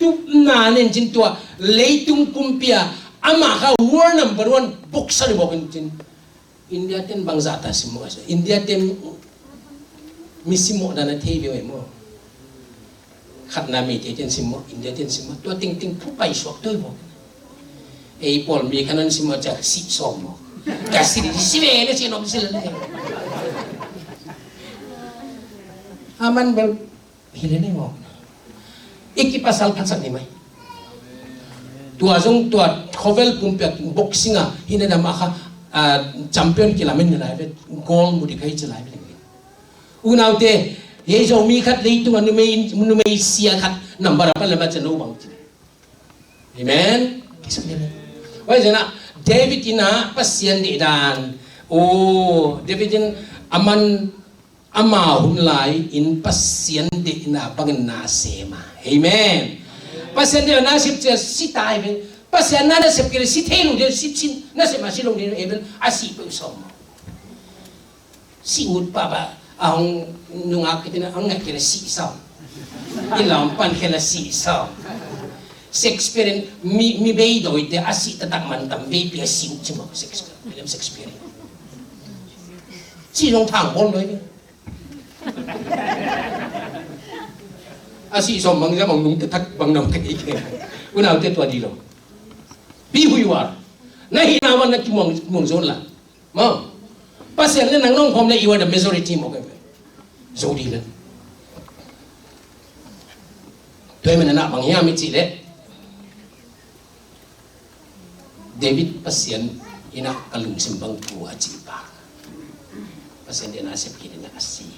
Tupna nen cin tua leitung pumpi a amah kha world number one boxer hi bawk in cin. India ten bangzah ta simmawh a, India ten mi simmawh dan a thei ve maw. Khatna Meitei ten simmawh, India ten simmawh, tua tengteng thu paisuak tua hi bawk. Ei pawl mi kha nan simmawh ciah sih sawm maw. Ka si, si ve le si nom si le. A man bel hi le nei maw. I kipasal phatsak ni mai. Tua zong tua khovel pumpi a boxing a hi na dam a kha, ah, champion kilamen ni lai ve, gold mu ding kha hi ci lai ve. Unaute, hei Zomi khat leitung a numei, numei sia khat number a pan le ma cian lo bang ci. Amen. Kisuk ni mai. Oi zena David ina Pasian dih dan. O David in a man ama hun lai in Pasian deihna bangin na sem a. Amen. Pasian deihna na sep cia si tai ve. Pasian na na sep kei le si thei lo ding, si, si na sep ma si lo ding, amen. A si peuh sawm. Si ut pah pah a hong nungak kei te na hong ngai kei le si sawm. I lam pan kei le si sawm. Shakespeare in mi, mi bei dawite a si taktak man tam veipi a si ut ci mawk Shakespeare. William Shakespeare. Si zong thang bawl lo hi. A si sawm bang zia bang nung te thak bang nam thak i ke. Unaute tua di lo. Be who you are. Na hihna van na kimuang, kimuang zon la. Maw. Pasian le nang nong khawm le you are the majority mawk e. Zo di le. Tua hi man a na bang hiam i cih leh David Pasian ina ka lungsim bang thu a cih pa. Pasian ina sep kei ina a si.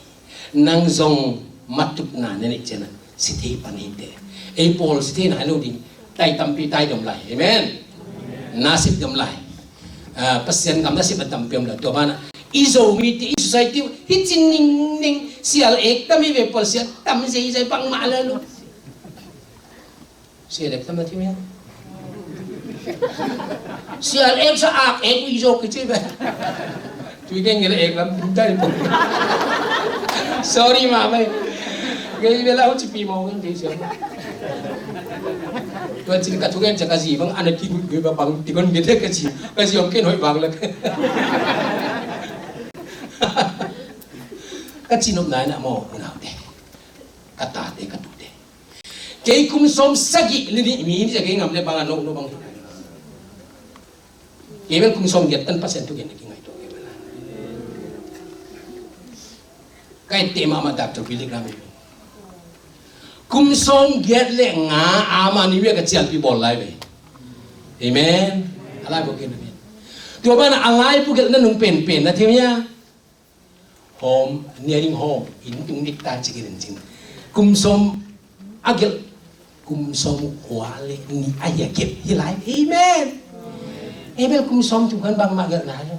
Nang zong matutna na neih ciangin si thei pan hi te. Ei pawl si thei nai lo ding. Tai tampi tai dom lai. Amen. Na sep dom lai. Ah, Pasian gam na sep a tampi om lai. Tua banah i Zomite i society hi cin ningning sial ek tam hi ve pawl sial tam zeizai bangmah lai lo. Sial ek tam na thim hiam? Sial ek sa ak ek ui zawk kici ve. Tui keng ngel ek lam dai po. Sorry mah bai. Kei bel a huci pi mawk in kei sial. Tua cin ka thugen cia ka zi bang ana ki lut gui ba bang tikon gede ka zi. Ka zi om ken hoih bang lak. Ka zi nop nai na maw, unaute. Ka tate ka tute. Kei kum sawm sagih le nih mi cia kei ngam le bang a no no bang. Kei bel kum sawm giat tan Pasian thugen na kingaihtuah kei bel a. Ka etteh mahmah Doctor Billy Graham hi. Kum sawm giat le nga ama ni wia ka cialpi bawl lai ve. Amen. A lai bukin amen. Tua bana a lai bukin na nung penpen na thim ia. Home, nearing home, inn tung dik ta ci kei ning cin. Kum sawm a gelh, kum sawm kua le nih a hia gelh hi lai. Amen. Amen. Kum sawm tung kan bangmah gelh nai lo.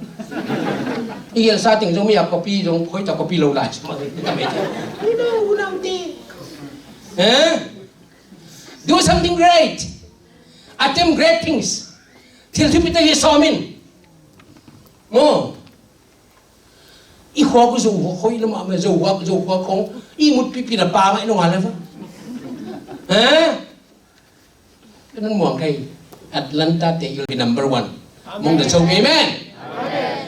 I gelh sa teng zong mi a copy zong hoih ta copy lo lai. Sum a gelh ta mai te. Uno, uno te. Eh? Do something great. Attempt great things. Thil thupi te hi sawm in. Mo. I khua ku zo hoih lamah mah zo khua, zo khua khong i mut pipi na pa mah i nong a le va. Ha? Ka nun muang kai Atlanta te you'll be number one. Mong da chau amen.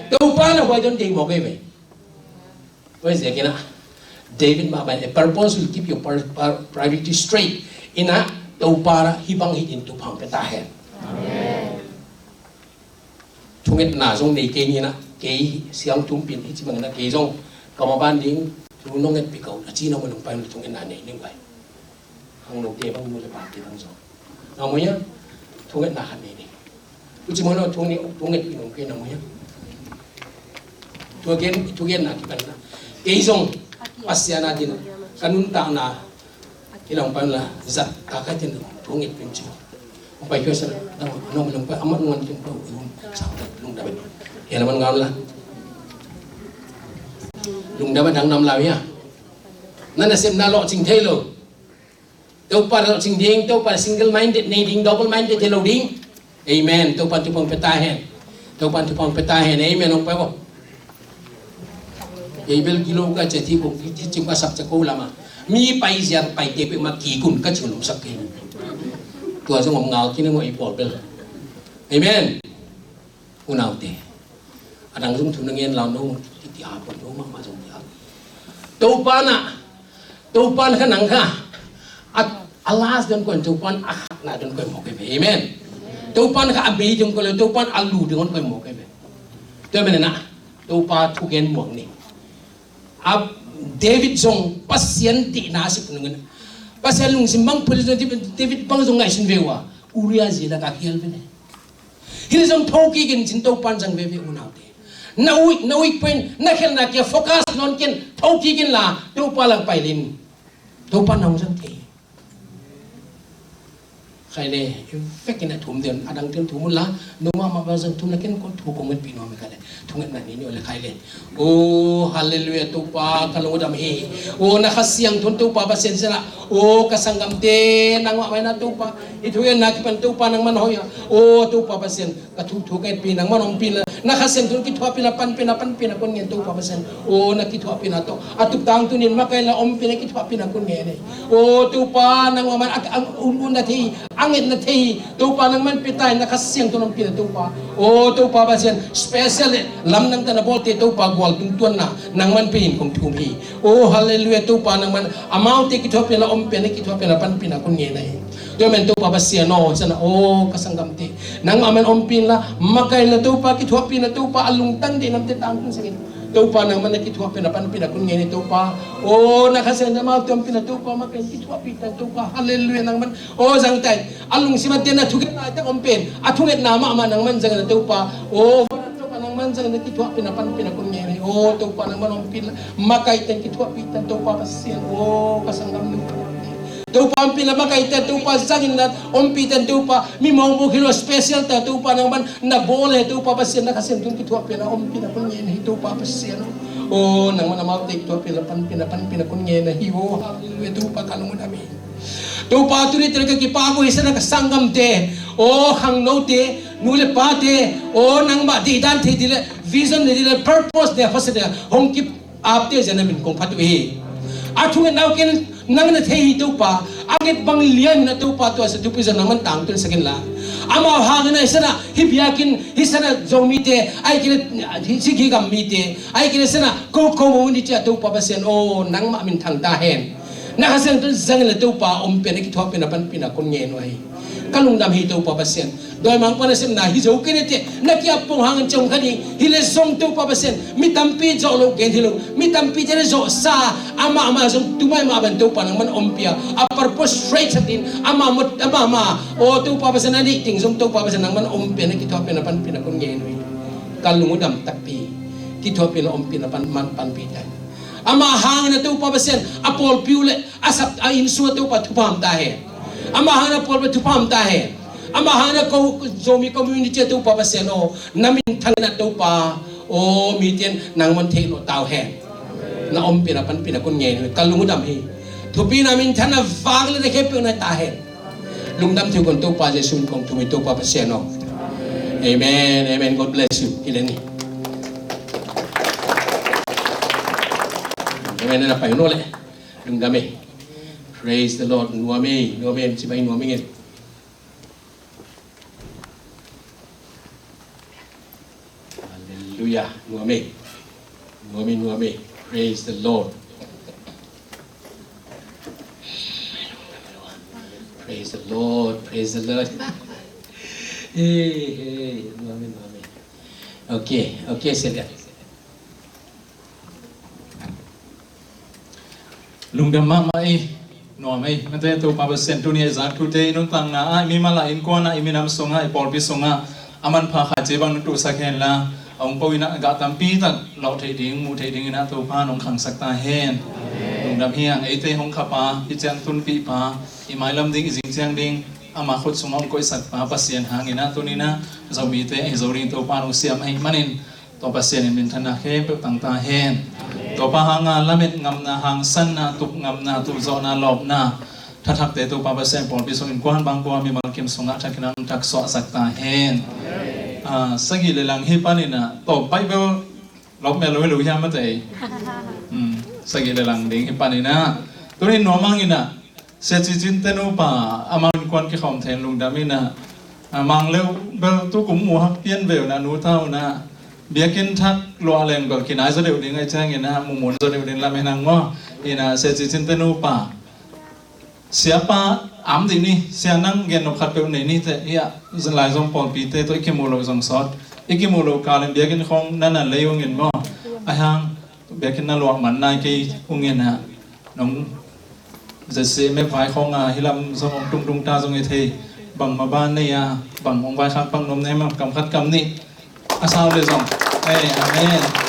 Topa na huai don dei mawk ei ve. Huai ziak ina David mah ban a purpose will keep your par- par- priority straight. Ina Topa ra hibang hi in tuphang pe ta hen. Thungetna zong nei kei ni na, kei siang tumpin hi ci bangin a kei zong ka ma ban ding thu nong ngetpih ko a ci na ma nong pai thungetna nei ning vai. Hang lo te bang mu le pa te bang zong na mu ya thungetna khat nei ni. U ci mo na thunget thungetpih nong kei na mu ya. Thu gen thu genna kipan na kei zong Pasian a din ka nuntakna Hi lang pan la zat ka kai ten thong et pin chu. Pai kyo sa dang no lang pa amat nuan tin pa um sa lung da ben. Hi lang man ngam la lung da ben dang nam la ya. Nan a sem na lo ching thei lo. Topa lo ching ding, Topa single minded nei ding, double minded thei lo ding. Amen. Topa tu pong peta hen. Topa'n thupha hong pia ta hen, amen, hong pai vo. Ei bel gilo ka ci a, thi kong ci ci ka sak ci ko lama. Mi pai ziak pai te peuhmah kik un ka ci un hong sak kei. Tua zong om ngal khin a ngawh ei pawl bel. Amen. Unaute. A dang zong thu na ngen lau no, ti ti a pon no mahmah zong ti a. Topa na Topa'n kha nang kha a, a last ding hong koih, Topa'n a khatna ding hong koih mawk hi ve. Amen. Topa'n kha a bei ding hong koih lo, Topa'n a lu ding hong koih mawk hi ve. Tua manin ah Topa thugen muang ni. A David zong Pasian deihna a sep nungin, Pasian lungsim bang phuh zong David, David bang zong ngaihsun ve uh a, Uriah zi lakah khial ve le. Hih zong thokik in cin, Topa'n zang veve unaute. Na weak, na weak point, na khelhna kia focus nawn ken, thokik in la Topa lang pai lin. Topa nang zang thei. Khai le, i vekin a thum den, a dang ten thum un la, no mahmah bang zang thum na ken ko thu kong ngetpih nuam hi khai le. Thungetna ni ni le khai le. O, halleluiah, Topa ka lungdam hi. O, na Kha Siangtho in Topa Pasian sena. O, ka sanggamte, nangmah mai na Topa. I thu en na kipan Topa nangman hoih a. O, Topa Pasian, ka thu thu ka etpi nangman ompih la. Na Kha Siangtho in kithuahpih na panpih na panpih na kon ngen Topa Pasian. O, na kithuahpih na to. A tuk tangtun in makai la ompih na kithuahpih na kon ngen ei. O, Topa nangmah mai a, a, un, un na thei. A nget na thei hi, Topa nangman pia ta in, na Kha Siangtho nang pia na Topa. O Topa Pasian, special le lamdang tana bawlte Topa gual tungtuanna nangman pia in kong thum hi. O halleluiah, Topa nangman amaute kithuahpih na, ompih na, kithuahpih na, panpih na kon ngen ahi. Tua man Topa Pasian aw, sana o ka sanggamte nangman ompih na, makai na Topa, kithuahpih na Topa, a lungtang deihnamte tangtun sangin Topa nangman na kithuahpih na, panpih na kon ngen ahi Topa. O na Kha Siangtho amaute ompih na Topa, makai na kithuahpih na Topa. Halleluiah, nangman O zangtai, a lungsim a ten a thugen laitak om pen, a thungetna mahmah nangman zangin a Topa. O vanah Topa nangman zangin a kithuahpih na panpih na kon ngen hi. O Topa nangman ompih la, makai ten kithuahpih ten Topa Pasian. O ka sanggam nu Topa ompih la, makai ten Topa zangin na ompih ten Topa. Mi mawkmawk hi lo, special ta Topa nangman na bawl he Topa Pasian, na Kha Siangtho in kithuahpih na ompih na kon ngen hi Topa Pasian. O nangman amaute kithuahpih na panpih na, panpih na kon ngen hi. O halleluiah, Topa ka lungdam hi. Topa tuni tena ka kipak uh hi sana ka sanggamte, o khangnote, nu le pate, o nangmah deihdan thei ding le vision nei ding le purpose nei a khawsa ding a hong ki apte zia na min kong phat uh hi. A thungetna uh ken nang na thei hi Topa, a nget bang lian na Topa tua sa thupi zong nangman tangtun sakin la. Amau hangin a hi sana hih biakinn, hih sana Zomite, a hi kei le hih gam mite, a hi kei le sana ko ko mo ni cia Topa Pasian, o nangmah min thang ta hen. Na Kha Siangtho in zangin le Topa ompih na, kithuahpih na, panpih na kon ngen uh ahi. Ka lungdam hi Topa Pasian. Dawimangpa nasepna hi zo kei ni teh, na kiap pong hangin ciong kha ding hi le zong Topa Pasian, mi tampi zawh loh gen hi lo, mi tampi te le zawhsa, amah amah zong tumai mah ban Topa nangman ompih a, a purpose straight sak ding, amah mot, amah amah, o Topa Pasian a neih ting zong Topa Pasian nangman ompih na, kithuahpih na, panpih na kon ngen uh hi. Ka lungdam takpi, kithuahpih na, ompih na, pan, man, panpih ta. Amah hangin a Topa Pasian, a pawlpi uh le a sap, a innsung a Topa thupha om ta hen. Amah hangin a pawlpi thupha om ta hen. Amah hangin a ko, Zomi community a Topa Pasian aw, na min thangin a Topa, o mite in nangman theih lawh ta uh hen. Na ompih na, panpih na kon ngen uh hi. Ka lungdam hi. Thupi na, minthanna, vangliatna khempeuh na ta hen. Lungdam thei uh kon Topa Jesu min kong thum hi Topa Pasian aw. Amen, amen. God bless you. Hi leng hi. Amen. Na pai uh no le. Lungdam hi. Praise the Lord. Nuam hi, nuam hi, ci bai nuam hi ngei. Halleluiah. Nuam hi. Nuam hi, nuam hi. Praise the Lord. Praise the Lord. Praise the Lord. Hey, hey, nuam hi, nuam hi. Okay, okay, Celia. Lungdam mahmah ei, nuam ei. Mate Topa Pasian tuni a i zak thute, i nuntakna ah, i mimal ah, innkuan ah, i minam sungah, i pawlpi sungah a manpha khaici bang nong tuhsak hen la, a hong po in ah gah tampi tak lawh theih ding, muh theih ding in ah Topa nong khangsak ta hen. Lungdam hi hang, eite hong khapa, i ciang tunpihpa, i mailam ding, i zing ciang ding, ama khut sungah hong koihsakpa Pasian hang in ah tuni in ah Zomite ahi zo ding Topa nong siam ahih manin, Topa Pasian in minthanna khempeuh tang ta hen. Topa hanga lamet ngamna, hangsanna, tup ngamna, tup zawhna, lawpna, thathakte Topa Pasian pawlpi sung, innkuan bang pua, mimal kim sungah thakin hong thaksuahsak ta hen. Ah, sagih le lang hi panin ah, tawp paih bel lawp mel lo hi lo hiam a tei. Hmm, sagih le lang ding hi panin ah. Tuni nuam hangin ah, Sia Ci Cin te nupa, amau innkuan kikhawm thei in lungdam in ah, ah, mang leu bel tu kum mu hak pian ve uh na, nu ta uh na, biakinn thak luah leng bel kinai zaw deuh ding ahih ciangin ah, mumun zaw deuh ding lam hen ang maw. In ah, Sia Ci Cin te nupa, Siapa, am dih ni, sia nang gen nop khat peuh nei ni teh, hiah, zin lai zong pawlpite tawh i kimuh loh zong sawt, i kimuh loh kal in biakinn khawng na na lei ung in maw. Ahih hang, biakinn na luah man nai kei ung in ah, nong, zese mek vai khawng a, hi lam zong hong tung tung ta zong hi thei, bang mah ban nei a, bang hong vaikhak bang nuam nei mah, kam khat kam nih, a sau le zong. Eh, amen.